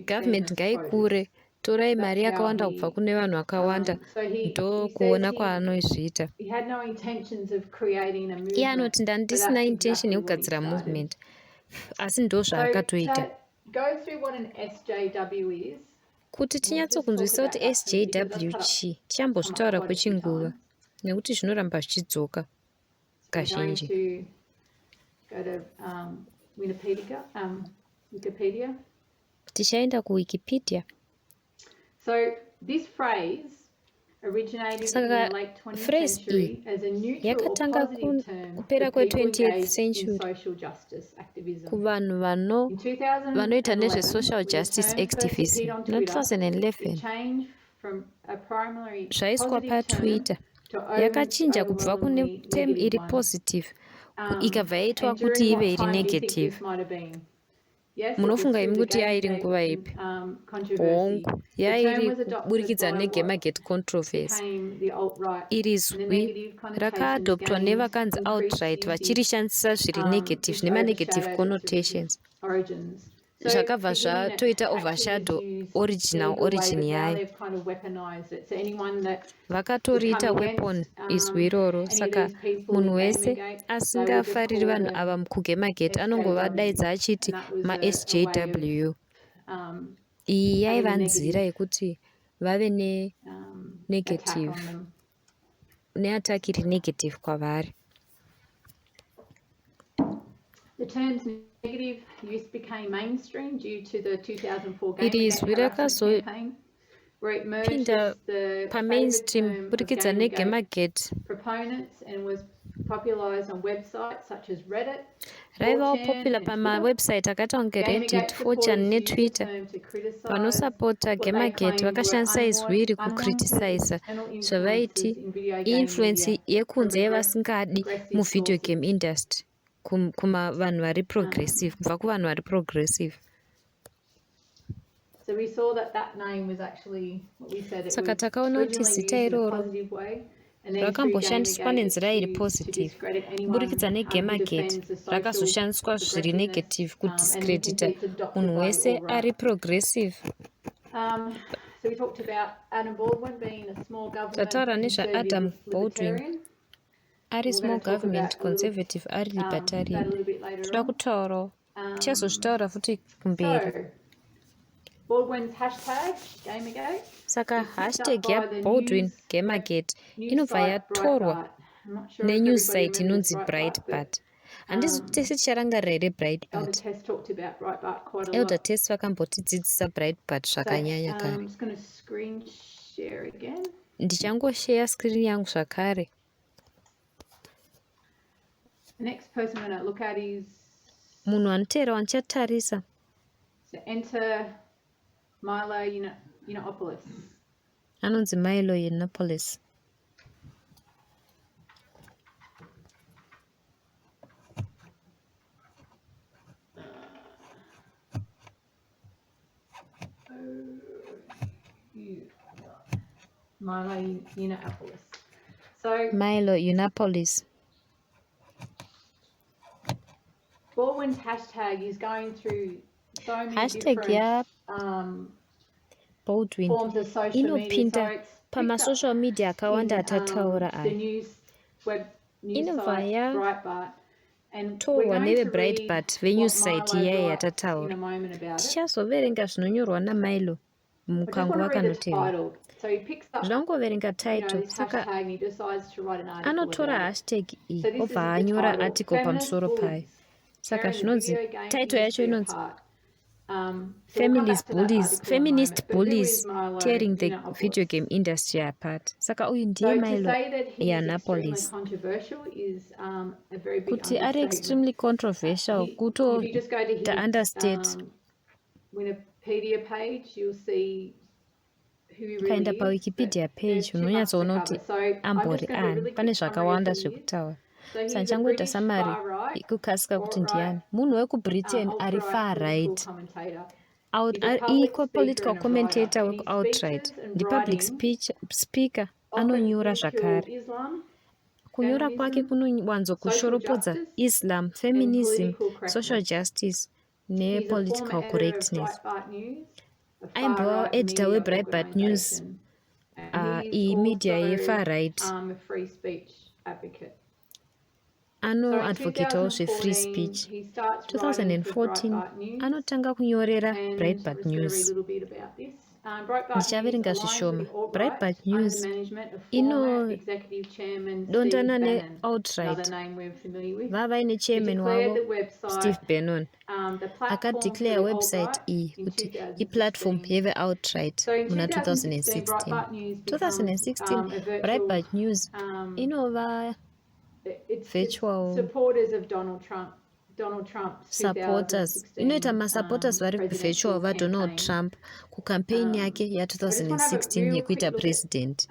government ngaikure, torai mari yakawanda kubva kune vanhu vakawanda, ndo kuona kwaanozviita. Iye anoti ndandisina intention yekugadzira movement, asi ndo zvaakatoita. Go through what an SJW is. kuti tinyatsokunzwisisa kuti sjw chi tichambozvitaura kwechinguva nekuti zvinoramba zvichidzoka kazhinji. Tichaenda kuwikipedia. Saka phrase iyi yakatanga kupera kwe20th century kuvanhu vanoita nezve-social justice activism. Na2011 zvaiswa patwitter yakachinja kubva kune term iri positive ikabva yaitwa kuti ive iri negative. Munofunga imi kuti yairi nguva ipi? Hongu, yairi kuburikidza neGamergate controversy. Iri zwi rakaadoptwa nevakanzi alt-right vachirishandisa zviri negative nema-negative connotations. Zvakabva zvatoita overshadow origin yayo. Vakatoriita weapon izwi iroro. Saka munhu wese asingafariri vanhu ava kuGamergate anongovadaidza achiti ma-SJW. Iyi yaiva nzira yekuti vave ne-negative, ne-attack iri negative kwavari. The terms negative use became mainstream due to the 2004 Gamergate harassment campaign, where it merged the pamainstream burikidza neGamergate proponents and was popularized on websites such as Reddit. Raivawo popular pamawebsite akaita kunge Reddit, 4chan neTwitter. Vanosapota Gamergate vakashandisa izwi iri kukriticiza zvavaiti influence yekunze yevasingadi muvideo game industry kuma vanhu vari progressive, kubva kuvanhu vari progressive. So we saw that name was actually what we said it Saka takaona kuti zita iroro rakamboshandiswa nenzira iri positive kuburikidza neGamergate rakazoshandiswa zviri negative kudiscredita munhu wese ari progressive. Tataura nezvaAdam Baldwin ari small government conservative ari libertarian. Toda kutaurawo tichazozvitaura futi kumberi. Saka hashtag yaBaldwin Gamergate inobva yatorwa nenews site inonzi Breitbart. Handisi kuti tese ticharangarira here Breitbart. Elder Test vakambotidzidzisa Breitbart zvakanyanya kare. Ndichangosheya screen yangu zvakare. Munhu anoteera wandichatarisa. Milo Yiannopoulos. Anonzi Milo Yiannopoulos. Milo Yiannopoulos. So Milo Yiannopoulos. Baldwin's hashtag is going through so many hashtag different Baldwin forms of social inopinda media. pamasocial media akawanda atataura aya. Inobva yatorwa neveBreitbart venews site iyaye yatataura. Tichazoverenga zvinonyorwa naMilo mukanguva kanotevera. Zvangoverenga title. Saka anotora hashtag iyi obva anyora article pamusoro payo. Saka zvinonzi title yacho inonzi feminist bullies tearing the video game industry apart. Saka uyu ndiye Milo Yiannopoulos. Kuti ari extremely controversial kuto the understate. Wikipedia page, you'll see who he really ukaenda pawikipedia page unonyatsoona kuti ambori ani pane zvakawanda zvekutaura. Saka nchangoita samari ikukasika kuti ndiani munhu wekubritain ari far right, political commentator weku-outright, ndi-public speaker, anonyora zvakare. Kunyora kwake kunowanzokushoropodza Islam, feminism, social justice ne-political correctness. Aimbawo editor weBreitbart News, media ye-far right. Anoadvocatewo zve-free speech. 2014 anotanga kunyorera Breitbart News. ndichaverenga zvishoma. Breitbart News inodondana neOutright. Vava vaine chairman wavo Steve Bannon akadeclare website iyi kuti iplatform yeveOutright muna 2016. Breitbart News inova virtual supporters, inoita masupporters vari virtual vaDonald Trump kucampaign yake ya2016 yekuita president.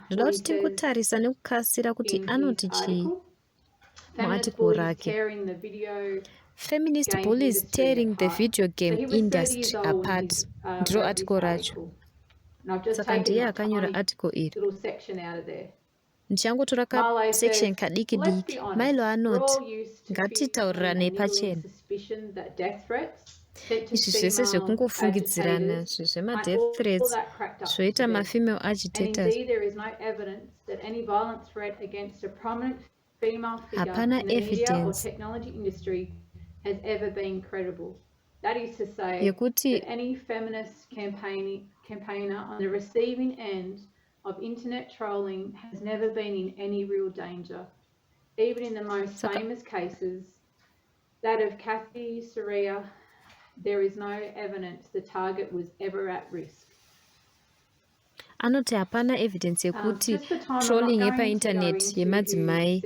Ndoda kuti tingotarisa nekukasira kuti anoti chii muarticle rake. Feminist bullies tearing the video game industry apart. Ndiro article racho. Saka ndiye akanyora article iri. Ndichangotora section kadiki diki. Milo anoti ngatitaurirane pachena. Izvi zvese zvekungofungidzirana zvemadeath threats zvoita mafemale agitators. Hapana evidence has ever been credible. That is to say that any feminist campaigner on the receiving end of internet trolling has never been in any real danger. Even in the most famous cases, that of Kathy Saria, there is no evidence the target was ever at risk. Anoti hapana evidence yekuti trolling yepainternet yemadzimai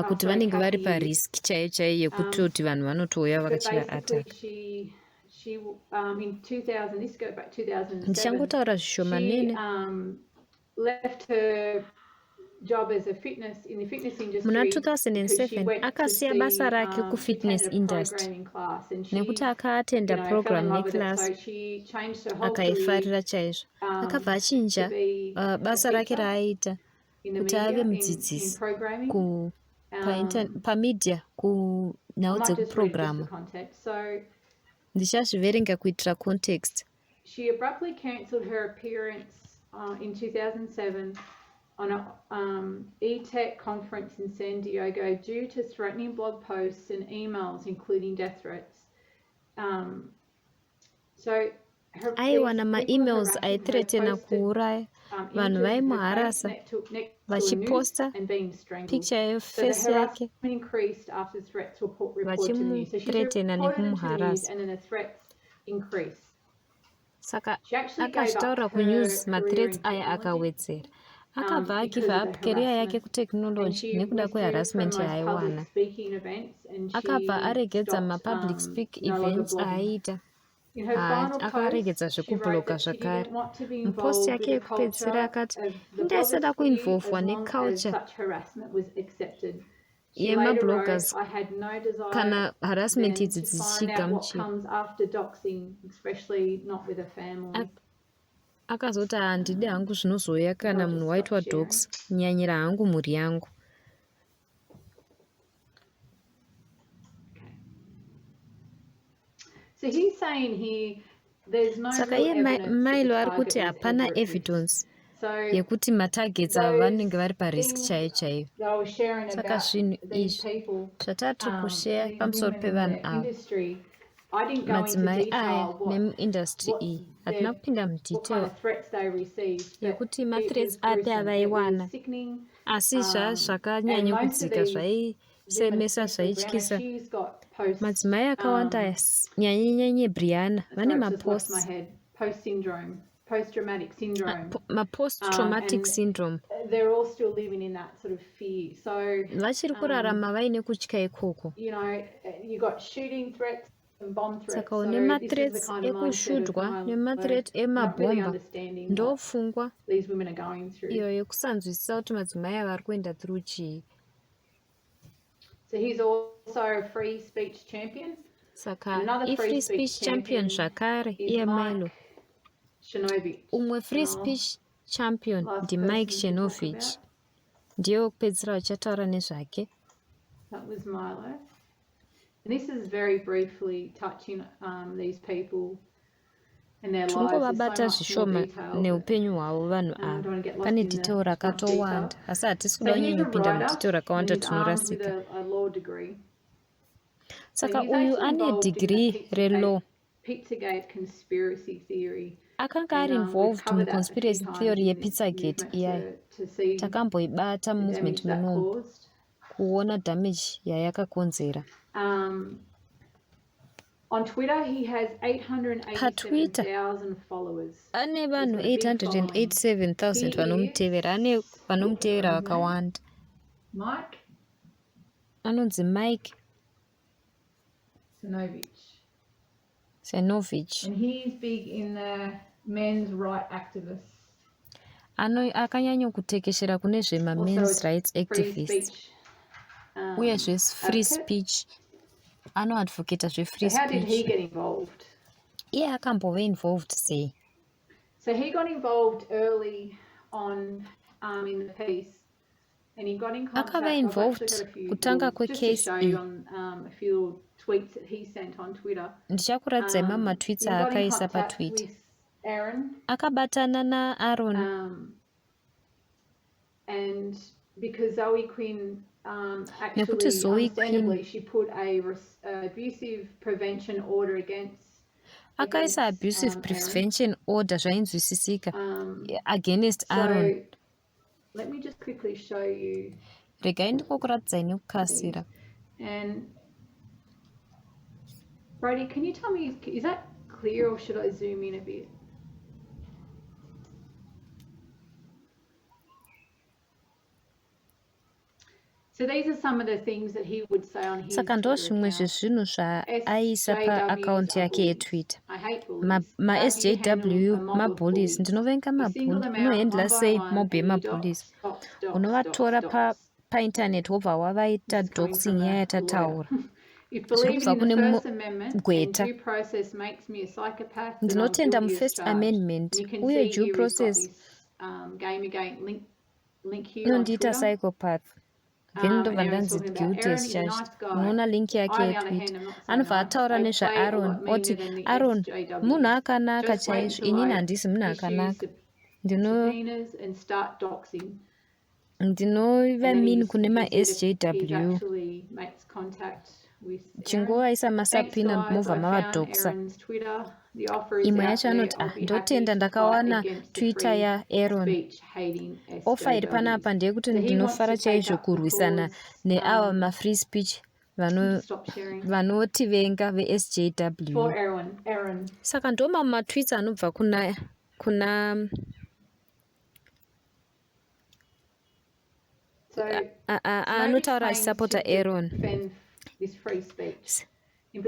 kuti vanenge vari parisk chaiyo chaiyo yekutoti vanhu vanotouya vakachivaataka. Ndichangotaura zvishoma nene. Muna 2007 akasiya basa rake kufitness industry nekuti akaatenda program neclass akaifarira chaizvo. Akabva achinja basa rake raaita kuti ave mudzidzisi pamedia kunhau dzekuprograma. Ndichazviverenga kuitira context. She abruptly cancelled her appearance in 2007 on an e-tech conference in San Diego due to threatening blog posts and emails, including death threats. Aiwana maemails aithreatena kuuraya. Vanhu vaimuharasa vachiposta picture yefesi yake vachimuthreatena nekumuharasa. Saka akazvitaura kunews mathreats aya akawedzera. Akabva agive up career yake kutekinoloji nekuda kweharassment yaaiwana. Akabva aregedza mapublic speak events aaiita. Akaregedza zvekubhloga zvakare. Mupost yake yekupedzisira akati ndaisada kuinvolvwa neculture yemabloggers kana harassment idzi dzichigamuchira. Akazoti handidi hangu zvinozouya kana munhu waitwa docs nyanyira hangu mhuri yangu. Saka iye Milo ari kuti hapana evidence yekuti matargets ava vanenge vari parisk chaiyo chaiyo. Saka zvinhu izvi zvatari kushare pamusoro pevanhu ava madzimai aya nemuindustry iyi hatina kupinda mudetail yekuti mathreats ate avaiwana asi zvazvakanyanyokudzika zvaisemesa zvaityisa. Madzimai akawanda nyanyanyanye Brianna vane mapost traumatic syndrome. They're all still living in that sort of fear. So vachiri kurarama vaine kutya ikoko. You got shooting threats and bomb threats. Saka une mathreats ekushudwa nemathreat emabhomba ndofungwa iyo yekusanzwisisa kuti madzimai ava ari kuenda through chii. So he's also a free speech champion. Saka free speech champion zvakare iye Milo. Umwe free speech champion ndiMike Shenovich. Ndiye wokupedzisira wachataura nezvake. That was Milo. And this is very briefly touching these people and their lives. Tungovabata zvishoma neupenyu hwavo vanhu ava. Pane detail rakatowanda asi hatisi kuda kunyanyopinda mudetail rakawanda tinorasika. Saka uyu ane degree relaw. Pizzagate conspiracy theory. akanga ari involved muconspiracy theory yepizzagate iyayi takamboibata movement munomu kuona damage yayakakonzera. On Twitter, he has 887,000 followers. Ane vanhu 887,000 vanomutevera. Ane vanomutevera vakawanda. Mike? Anonzi Mike Senovich. And he's big in the men's right activists. Akanyanya kutekeshera kune zvema-men's rights activists. Uye free speech. Anoadvocata zve-free speech. How did he get involved? Iye akambove involved sei? So he got involved early on in the piece. And he got in contact. Akava involved kutanga kwecase iyi. A few tweets that he sent on Twitter. Ndichakuradzai tweets aakaisa patwitter. Akabatana naAaron. And because Zoe Quinn actually, understandably, she put a abusive prevention order against. Akaisa abusive prevention order zvainzwisisika against Aaron. So, let me just quickly show you. Regai ndikokuradzai nekukasira. And Brody, can you tell me, is that clear or should I zoom in a bit? So these are some of the things that he would say on his Twitter account. Saka ndozvimwe zvezvinhu zvaaisa paakaunti yake yeTwitter. Ma-SJW mabullies. Ndinovenga mabullies. Unohandla sei mob yemabullies? Unovatora painternet wobva wavaita doxing yayatataura. Zvinobva kune gweta. Ndinotenda mu-First Amendment uye due process inondiita psychopath. Then ndobva ndanzi guilty as charged. Unoona link yake yetwitter. Anobva ataura nezvaAaron oti Aaron munhu akanaka chaizvo, inini handisi munhu akanaka. Ndinova mean kune ma-SJW. Chingovaisa masapina movha mavadoksa. Imwe yacho anoti ndotenda ndakawana Twitter yaAaron. Ofa iri panapa ndeyekuti ndinofara chaizvo kurwisana neava ma-free speech vanotivenga ve-SJW. Saka ndoma matweets anobva kuna anotaura achisapota Aaron.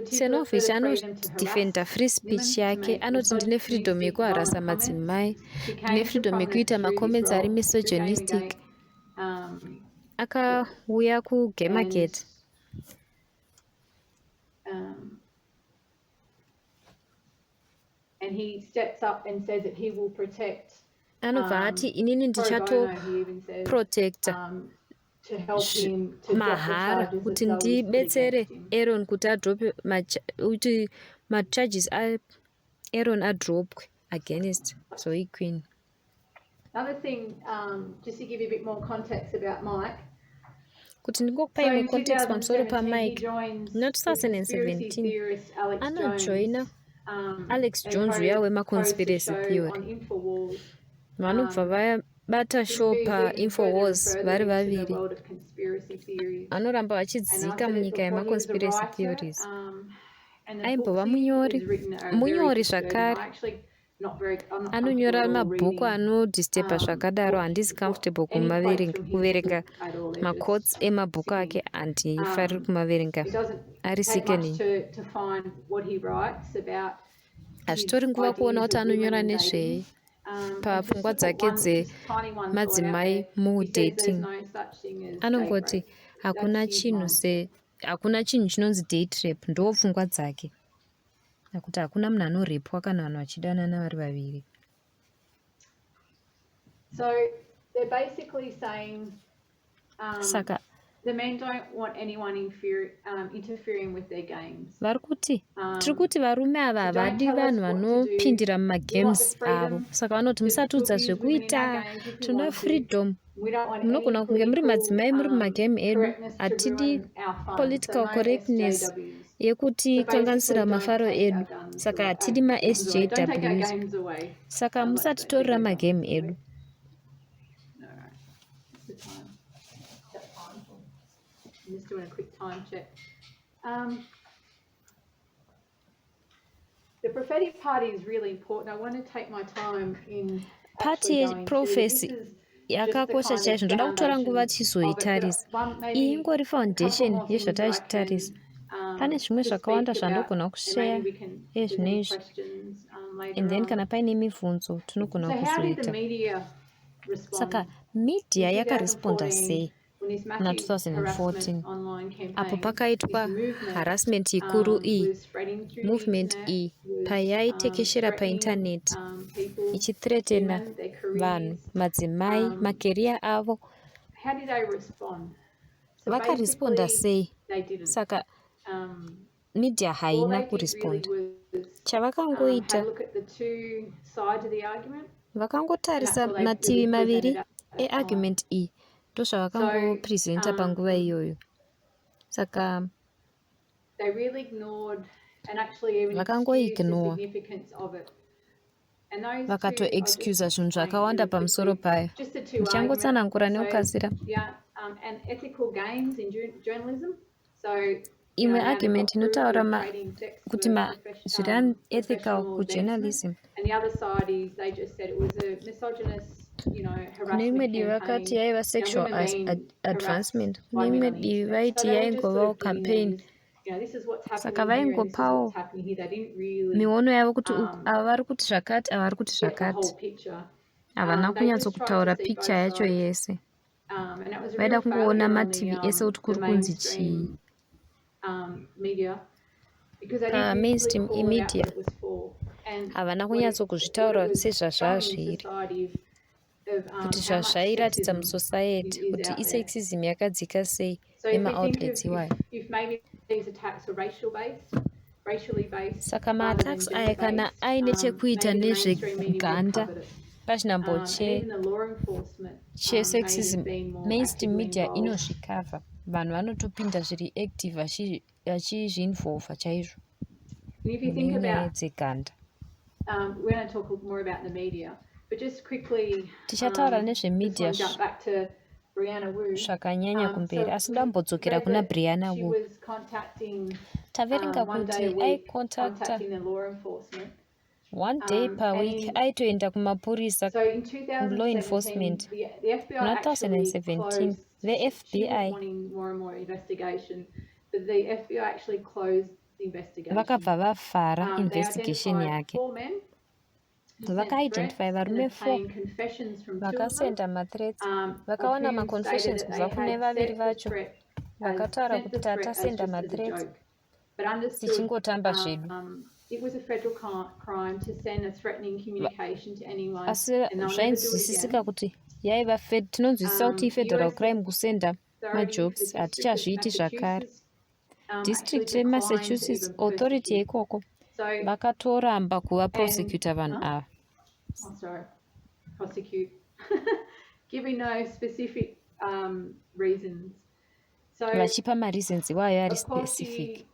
Senovich anodefenda free speech yake. Anoti ndine freedom yekuharasa madzimai, ndine freedom yekuita macomments ari misogynistic. Akauya kuGamergate. And he steps up and says that he will protect. Anobva ati inini ndichatoprotecta mahara kuti ndibetsere Aaron kuti adrope kuti macharges Aaron adropwe against Zoe Quinn. Another thing, just to give you a bit more context about Mike. Kuti ndingokupa imwe context pamusoro paMike. No2017 anojoina Alex Jones uya wemaconspiracy theory. Vanobva vabata show paInfowars vari vaviri. Anoramba vachidzika munyika yemaconspiracy theories. Aimbova munyori zvakare. Anonyora mabhuku anodisturba zvakadaro. Handisi comfortable kuverenga maquotes emabhuku ake. Handifariri kumaverenga ari sickening. Hazvitori nguva kuona kuti anonyora nezvei papfungwa dzake dzemadzimai mudating. Anongoti hakuna chinhu chinonzi date rape. Ndo pfungwa dzake. Nakuti hakuna munhu anorepwa kana vanhu vachidanana vari vaviri. So they're basically saying Saka the men don't want anyone interfering with their games. Vari kuti tiri kuti varume ava havadi vanhu vanopindira mumagames avo. Saka vanoti musatiudza zvekuita, tinoda freedom. Munogona kunge muri madzimai muri mumagame edu. Hatidi political correctness yekuti kanganisira mafaro edu. Saka tidi ma SJWs. Saka musatitorera magame edu. I'm just doing a quick time check. The prophetic part is really important. I want to take my time in Party prophecy yakakosha chaizvo. Ndoda kutora nguva chizoitarisa. Iyi ingori foundation yezvataichitarisa. Pane zvimwe zvakawanda zvandogona kushare ezvinezvi. And then kana paine mibvunzo tinogona kuzoita. Saka media yakaresponda sei muna 2014 apo pakaitwa harassment ikuru iyi, movement iyi payaitekeshera paintaneti ichithreatena vanhu, madzimai, makeria avo. Vakaresponda sei? Saka media haina kuresponda. Chavakangoita vakangotarisa mativi maviri eargument iyi ndozvavakangopresenta panguva iyoyo. Saka vakangoignore vakatoexcusa zvinhu zvakawanda pamusoro payo. Ndichangotsanangura neukasira. Imwe argument inotaura kuti zviri unethical kujournalism. Kune imwe divi vakati yaiva sexual advancement. Kune imwe divi vaiti yaingovawo campaign. Saka vaingopawo miono yavo kuti ava vari kuti zvakati, ava vari kuti zvakati. Havana kunyatsokutaura picture yacho yese. Vaida kungoona mativi ese kuti kuri kunzi chii. Mainstream media havana kunyatsokuzvitaura sezvazvazviri, kuti zvazvairatidza musociety kuti isexism yakadzika sei nemaoutlets iwayo. Saka maattacks aya kana aine chekuita nezveganda pachinhambo chesexism, mainstream media inozvikavha. Vanhu vanotopinda zviri active vachizvinvolva chaizvo nenyaya dzeganda. Tichataura nezvemedia zvakanyanya kumberi, asi ndambodzokera kuna Brianna Wu. Taverenga kuti aikontakta one day per week, aitoenda kumapurisa, law enforcement. Muna 2017 veFBI vakabva vavhara investigation yake. Vakaidentify varume 4 vakasenda mathreats. Vakawana maconfessions kubva kune vaviri vacho. Vakataura kuti tatasenda mathreats tichingotamba zvedu. Asi zvainzwisisika kuti yaiva tinonzwisisa kuti ifederal crime kusenda majokes. Hatichazviiti zvakare. District reMassachusetts authority yeikoko vakatoramba kuva prosecutor vanhu ava. Vachipa mareasons iwayo ari specific.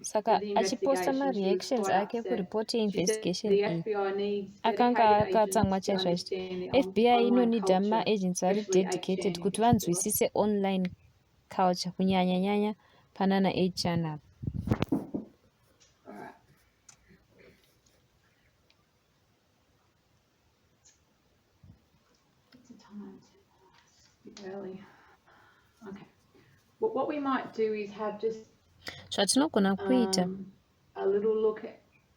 Saka achiposta mareactions ake kuripoti yeinvestigation iyi akanga akatsamwa chaizvo achiti FBI inonidha maagents vari dedicated kuti vanzwisise online culture kunyanya pana na8 channel. What we might do is have just zvatinogona kuita a little look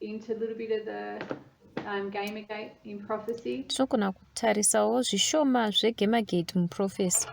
into a little bit of the Gamergate in prophecy. Tinogona kutarisawo zvishoma zveGamergate muprophecy.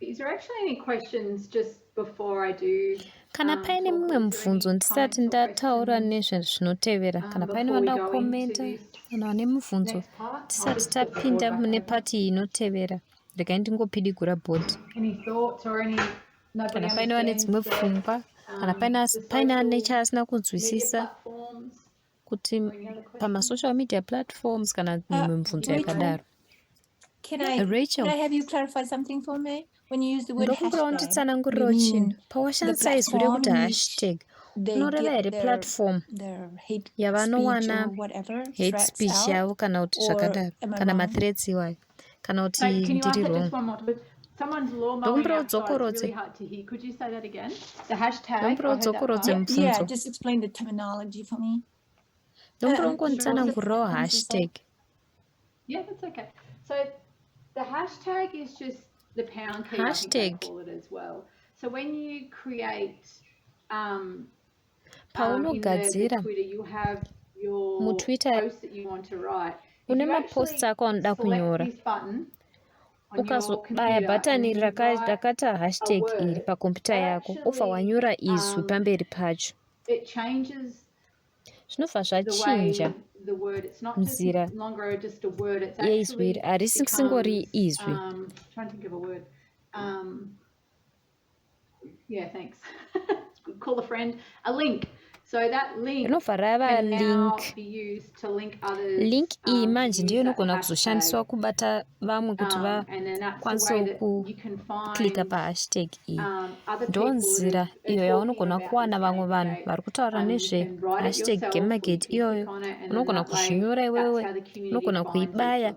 Is there actually any questions just before I do? Kana paine mumwe mubvunzo ndisati ndataura nezvezvinotevera, kana paine vanoda kukomenta kana vane mubvunzo tisati tapinda mune pati inotevera, regai ndingopidigura board. Any thoughts or any kana paine vane dzimwe pfungwa kana paine ane kunzwisisa kuti pamasocial media platforms kana mimwe mibvunzo yakadaro. Rachel, could I have you clarify something for me? When you use the word ndokumbirawo nditsanangurirawo chinhu pawashandisa izwi rekuti hashtag unoreva here platform yavanowana hate speech yavo kana kuti zvakadaro kana mathreats iwayo kana kuti ndiri wrong. Ndokumbirawo udzokorodze mubvunzo. Ndokumbirawo ngonditsanangurirawo hashtag. Yeah, that's okay. So the hashtag is just the pound key, hashtag. I think they call it as well. So when you create in paunogadzira the Twitter, you have your mutwitter post that you want to write. une maposts ako anoda kunyora ukazobaya bhatani rakata hashtag iri pakombiyuta yako obva wanyora izwi pamberi pacho zvinobva zvachinja nzira yeizwi iri harisi kusingori izwi. Yeah, thanks. Call a friend. A link. So that link can now be used to link others. Link iyi manje ndiyo inogona kuzoshandiswa kubata vamwe kuti vakwanisewo kuklika pahashtag iyi. Ndo nzira iyo yaunogona kuwana vamwe vanhu vari kutaura nezve hashtag Gamergate iyoyo. Unogona kuzvinyora iwewe, unogona kuibaya.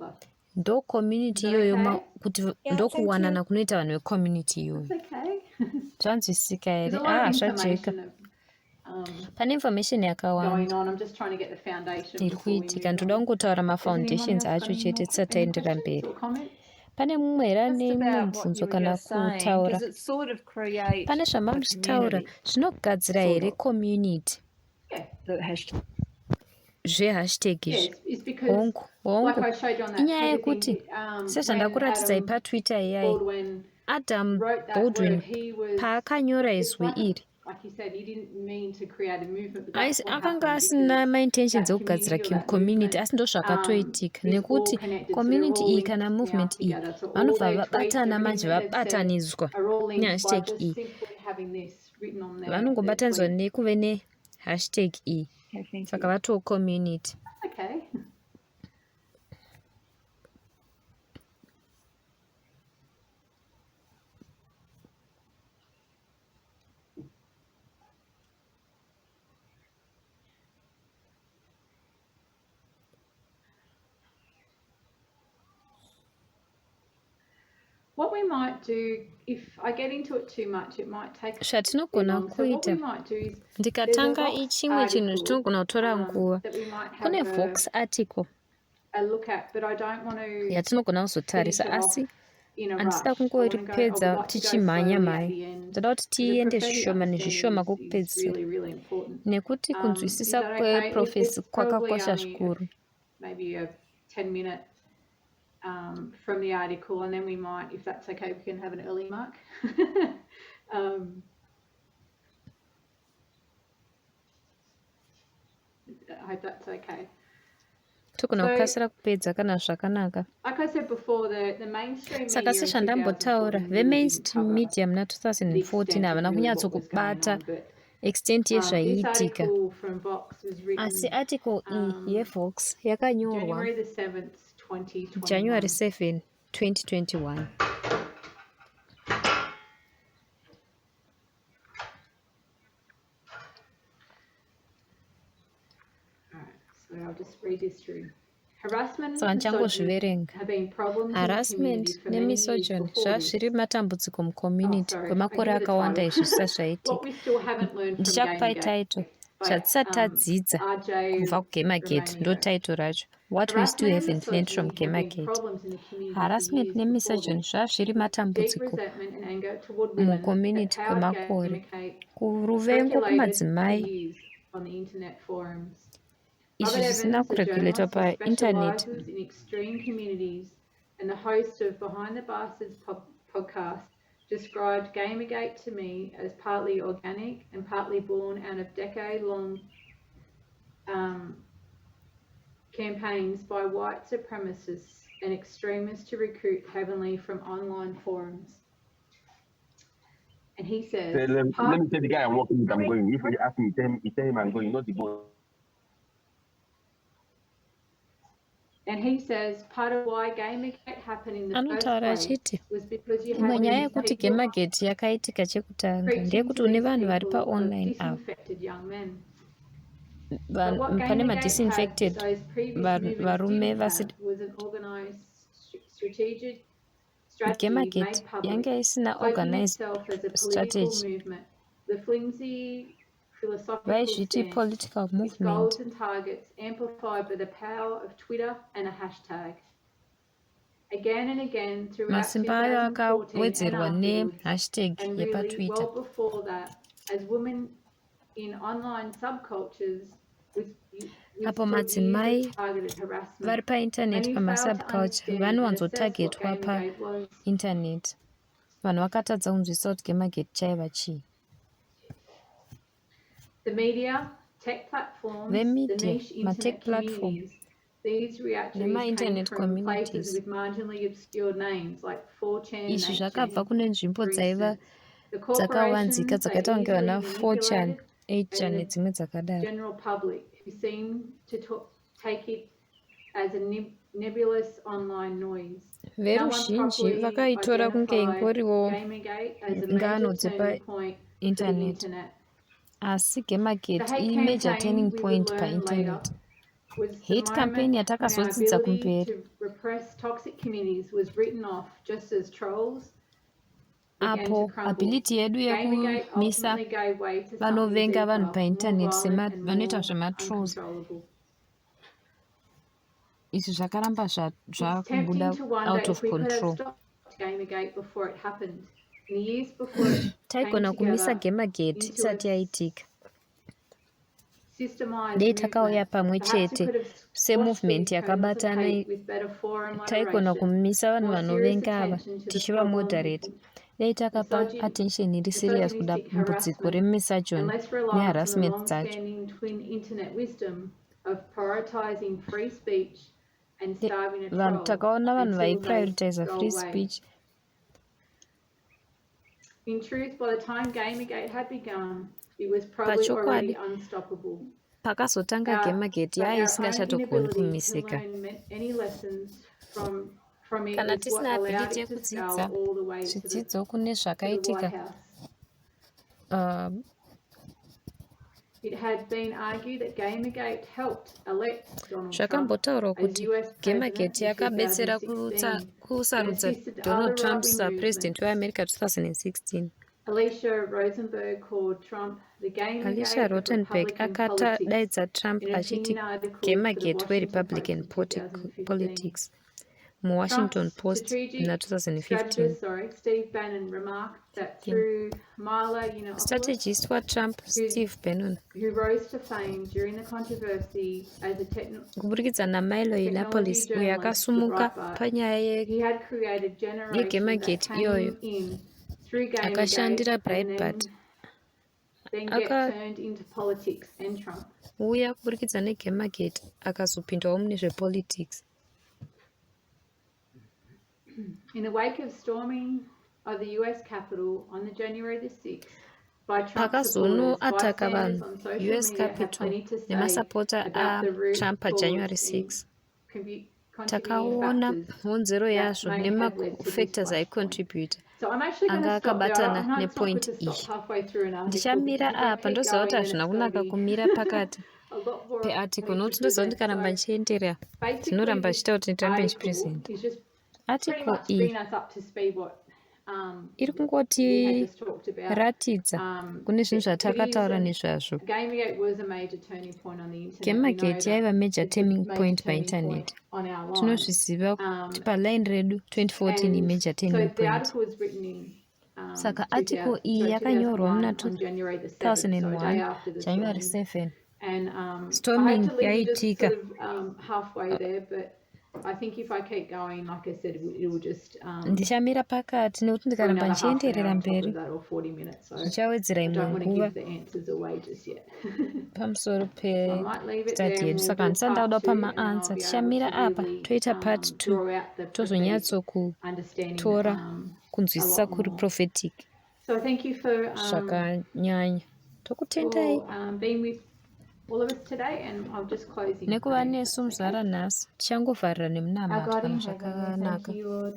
Ndo community iyoyo kuti ndokuwanana kunoita vanhu vecommunity iyoyo. Zvanzwisika here? Zvajeka. Pane information yakawanda iri kuitika. Ndoda kungotaura mafoundations acho chete tisati taendera mberi. Pane mumwe here ane mibvunzo kana kutaura. Pane zvamuri muchitaura zvinogadzira here community zvehashtag izvi? Hongu inyaya yekuti sezvandakuratidzai patwitter iyai Adam Baldwin paakanyora izwi iri akanga asina maintentions ekugadzira community asi ndo zvakatoitika nekuti community iyi kana movement iyi vanobva vabatana manje vabatanidzwa nehashtag iyi vanongobatanidzwa nekuve nehashtag iyi saka vatoo community. What we might do, if I get into it too much, it might take zvatinogona kuita ndikatanga ichimwe chinhu chitinogona kutora nguva. Kune Vox article yatinogona kuzotarisa asi handisida kungoripedza tichimhanya mhanya. Ndoda kuti tiende zvishoma nezvishoma kwokupedzisira nekuti kunzwisisa kweprofesi kwakakosha zvikuru. From the article, and then we might, if that's okay, we can have an early mark. I hope that's okay. Togona kukasira kupedza kana zvakanaka. Like I said before, the mainstream media saka sezvandambotaura vemainstream media muna 2014 havana kunyatsokubata extent yezvaiitika, asi article iyi yeVox yakanyorwa January 7, 2021. I'll just read this through. Harassment nemisogyny zvazviri matambudziko mucommunity kwemakore akawanda izvi zvisati zvaitika. Ndichakupai title zvatisati tadzidza kubva kuGamergate ndo title racho, What we still haven't learned from Gamergate. Harassment nemisogyny zvazviri matambudziko mucommunity kwemakore, kuruvengo kumadzimai izvi zvisina kuregulatwa painternet. And the host of Behind the Bastards podcast described Gamergate to me as partly organic and partly born out of decade-long campaigns by white supremacists and extremists to recruit Heavenly from online forums. And he says, let me tell the guy I'm working with, I'm going. If you ask me, tell him I'm going, not the boy. And he says part of why Gamergate happened in the first Anotaura place achiti was because you imwe had nyaya these yekuti people Gamergate yakaitika chekutanga preaching ndeyekuti to une these vanhu vari people of paonline ava disinfected young men. But what pane Gamergate had madisinfected that those previous movements varume didn't vasi have was an organised strategy Gamergate made public, yanga isina cloaking organized itself as a political strategy. movement. The flimsy philosophical Vaizviti stance, political its movement. goals and targets amplified by the power of Twitter and a hashtag. Again and again throughout Masimba ayo 2014 and akawedzerwa afterwards, nehashtag and really yepatwitter. well before that, as women in online subcultures Apo through madzimai years of targeted harassment. vari painternet Many failed to pamasubculture understand and vanowanzotargetwa assess what Gamergate was. painternet. Vanhu vakatadza kunzwisisa kuti Gamergate chaiva chii. The media, tech platforms, Vemedia, the niche internet platform, communities. These reactions came internet from communities. places with marginally obscure names like 4chan Izvi and zvakabva 8chan. kune nzvimbo For dzaiva instance, the dzakawanzika corporations they dzakaita kunge vana easily 4chan, manipulated 8chan and the nedzimwe dzakadaro. general public who seem to take it as a nebulous online noise. No one Veruzhinji properly vakaitora kunge identified ingoriwo Gamergate as a ngano major turning point for the internet. internet. Asi The Gamergate hate imajor campaign turning we point would learn later painternet. was the Hate campaign moment when our yatakazodzidza ability kumberi. to repress toxic communities was written off just as trolls began to Apo crumble. ability yedu Gamergate yekumisa ultimately gave way to something vanovenga vanhu deeper, more painternet violent and vanoita more zvematrolls. uncontrollable. Izvi zvakaramba It's zvakubuda tempting to wonder out if of we could have control. stopped Gamergate before it happened. In the years before it came Taigona kumisa together Gamergate into isati a yaitika. systemized Dei movement, takauya pamwe perhaps we chete could have semovement squashed these kernels of yakabatana. hate with better forum Taigona moderation, kumisa vanhu more serious vanovenga ava attention to the tichiva problem, moderate. Dei takapa attention iri serious kuda misogynistic dambudziko harassment, remisogyny and less reliance on the neharassment dzacho. long-standing twin internet wisdom of prioritizing free speech and starving a troll Takaona vanhu until they vaiprioritize go free away. speech. In truth, by the time Gamergate had begun, it was probably already unstoppable. Pakazotanga Gamergate isingachatogoni kumisika. Kana tisina ability yekudzidza zvidzidzo kune zvakaitika. It had been argued that Gamergate helped elect Donald Trump Zvakambotaurwa kuti Gamergate yakabetsera kusarudza Donald Trump sapresident weAmerica 2016. Alicia Rosenberg called Trump the Alicia Gamergate of Rosenberg Republican akadaidza Trump politics in achiti an opinion article Gamergate for the weRepublican Washington Post in 2015. politics muWashington Post strategic na 2015. strategist, Steve Bannon remarked that through Mila Yiannopoulos, strategist wa Trump Steve Bannon, who rose to fame during the controversy as a kuburikidza naMilo Yiannopoulos uyo akasumuka panyaya he had created generations yeGamergate that iyoyo came in through Gamergate akashandira and Breitbart then get turned into politics and Trump. Uya kuburikidza neGamergate akazopindawo mune zvepolitics. In the wake of storming of the US Capitol on the January the 6th by Trump supporters, bystanders on social US media Capitol had plenty to say nemasapota about the root Trump paJanuary 6. Takaona honzero yazvo nemafactors aicontributa anga akabatana nepoint iyi. Ndichamira apa ndoziva kuti hazvina kunaka kumira pakati pearticle nokuti ndoziva kuti ndikaramba ndichienderera zvinoramba zvichita kuti ndirambe ndichipresenta. Article iyi iri kungotiratidza kune zvinhu zvatakataura nezvazvo. Gamergate yaiva major turning point painternet. Tinozviziva kuti paline redu 2014 imajor turning point. Saka article iyi yakanyorwa muna 2001 January 7. Storming yaitika. I think if I keep going, like I said, it will just ndichamira pakati nekuti ndikaramba ndichienderera mberi zvichawedzera imwe nguva pamusoro pestadi yedu. Saka handisati ndauda pamaansa. Tichamira apa toita part 2 tozonyatsokutora kunzwisisa kuri prophetic. So thank you for zvakanyanya. Tokutendai being with all of us today, and I'll just close in nekuva prayer. nesu muzara nhasi. Tichangovharira Our nemunamata God kana in heaven, we thank zvakanaka. you, Lord,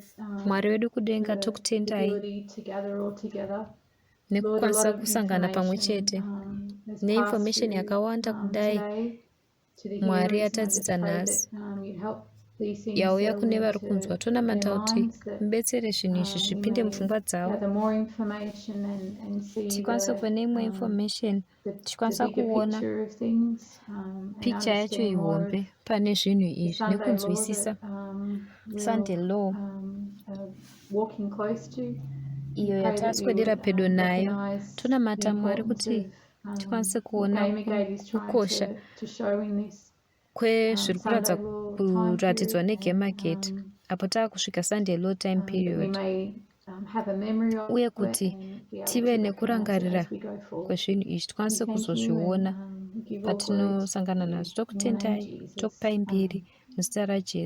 Mwari wedu for kudenga the tokutendai ability to gather all together. Lord, a nekukwanisa lot of kusangana pamwe information chete has passed neinformation through yakawanda kudai today to the Mwari hearers, and I just atadzidza pray nhasi that you help these things yauya settle kune vari into kunzwa. their Tonamata kuti minds, that mubetsere zvinhu izvi we zvipinde may mupfungwa dzavo, gather more information and see tikwanisa kuva neimwe information, the tichikwanisa bigger kuona picture of things, and picha yacho understand more of ihombe pane zvinhu the izvi Sunday law nekunzwisisa that Sunday we're law walking close to. We iyo pray that we yataaswedera would pedo nayo. recognize the Tonamata Mwari importance kuti of tikwanise what kuona Gamergate is trying kukosha to show in this kwezviri kuratidza Sunday law time kuratidzwa period, neGamergate apo taakusvika Sunday law time that we period, may have a memory of uye it kuti and be able tive to recognize it nekurangarira as we go forward. kwezvinhu izvi, We tikwanise thank you kuzozviona and we give all glory to patinosangana you nazvo. in your name, Tokutendai, Jesus. tokupai Amen. mbiri muzita raJesu.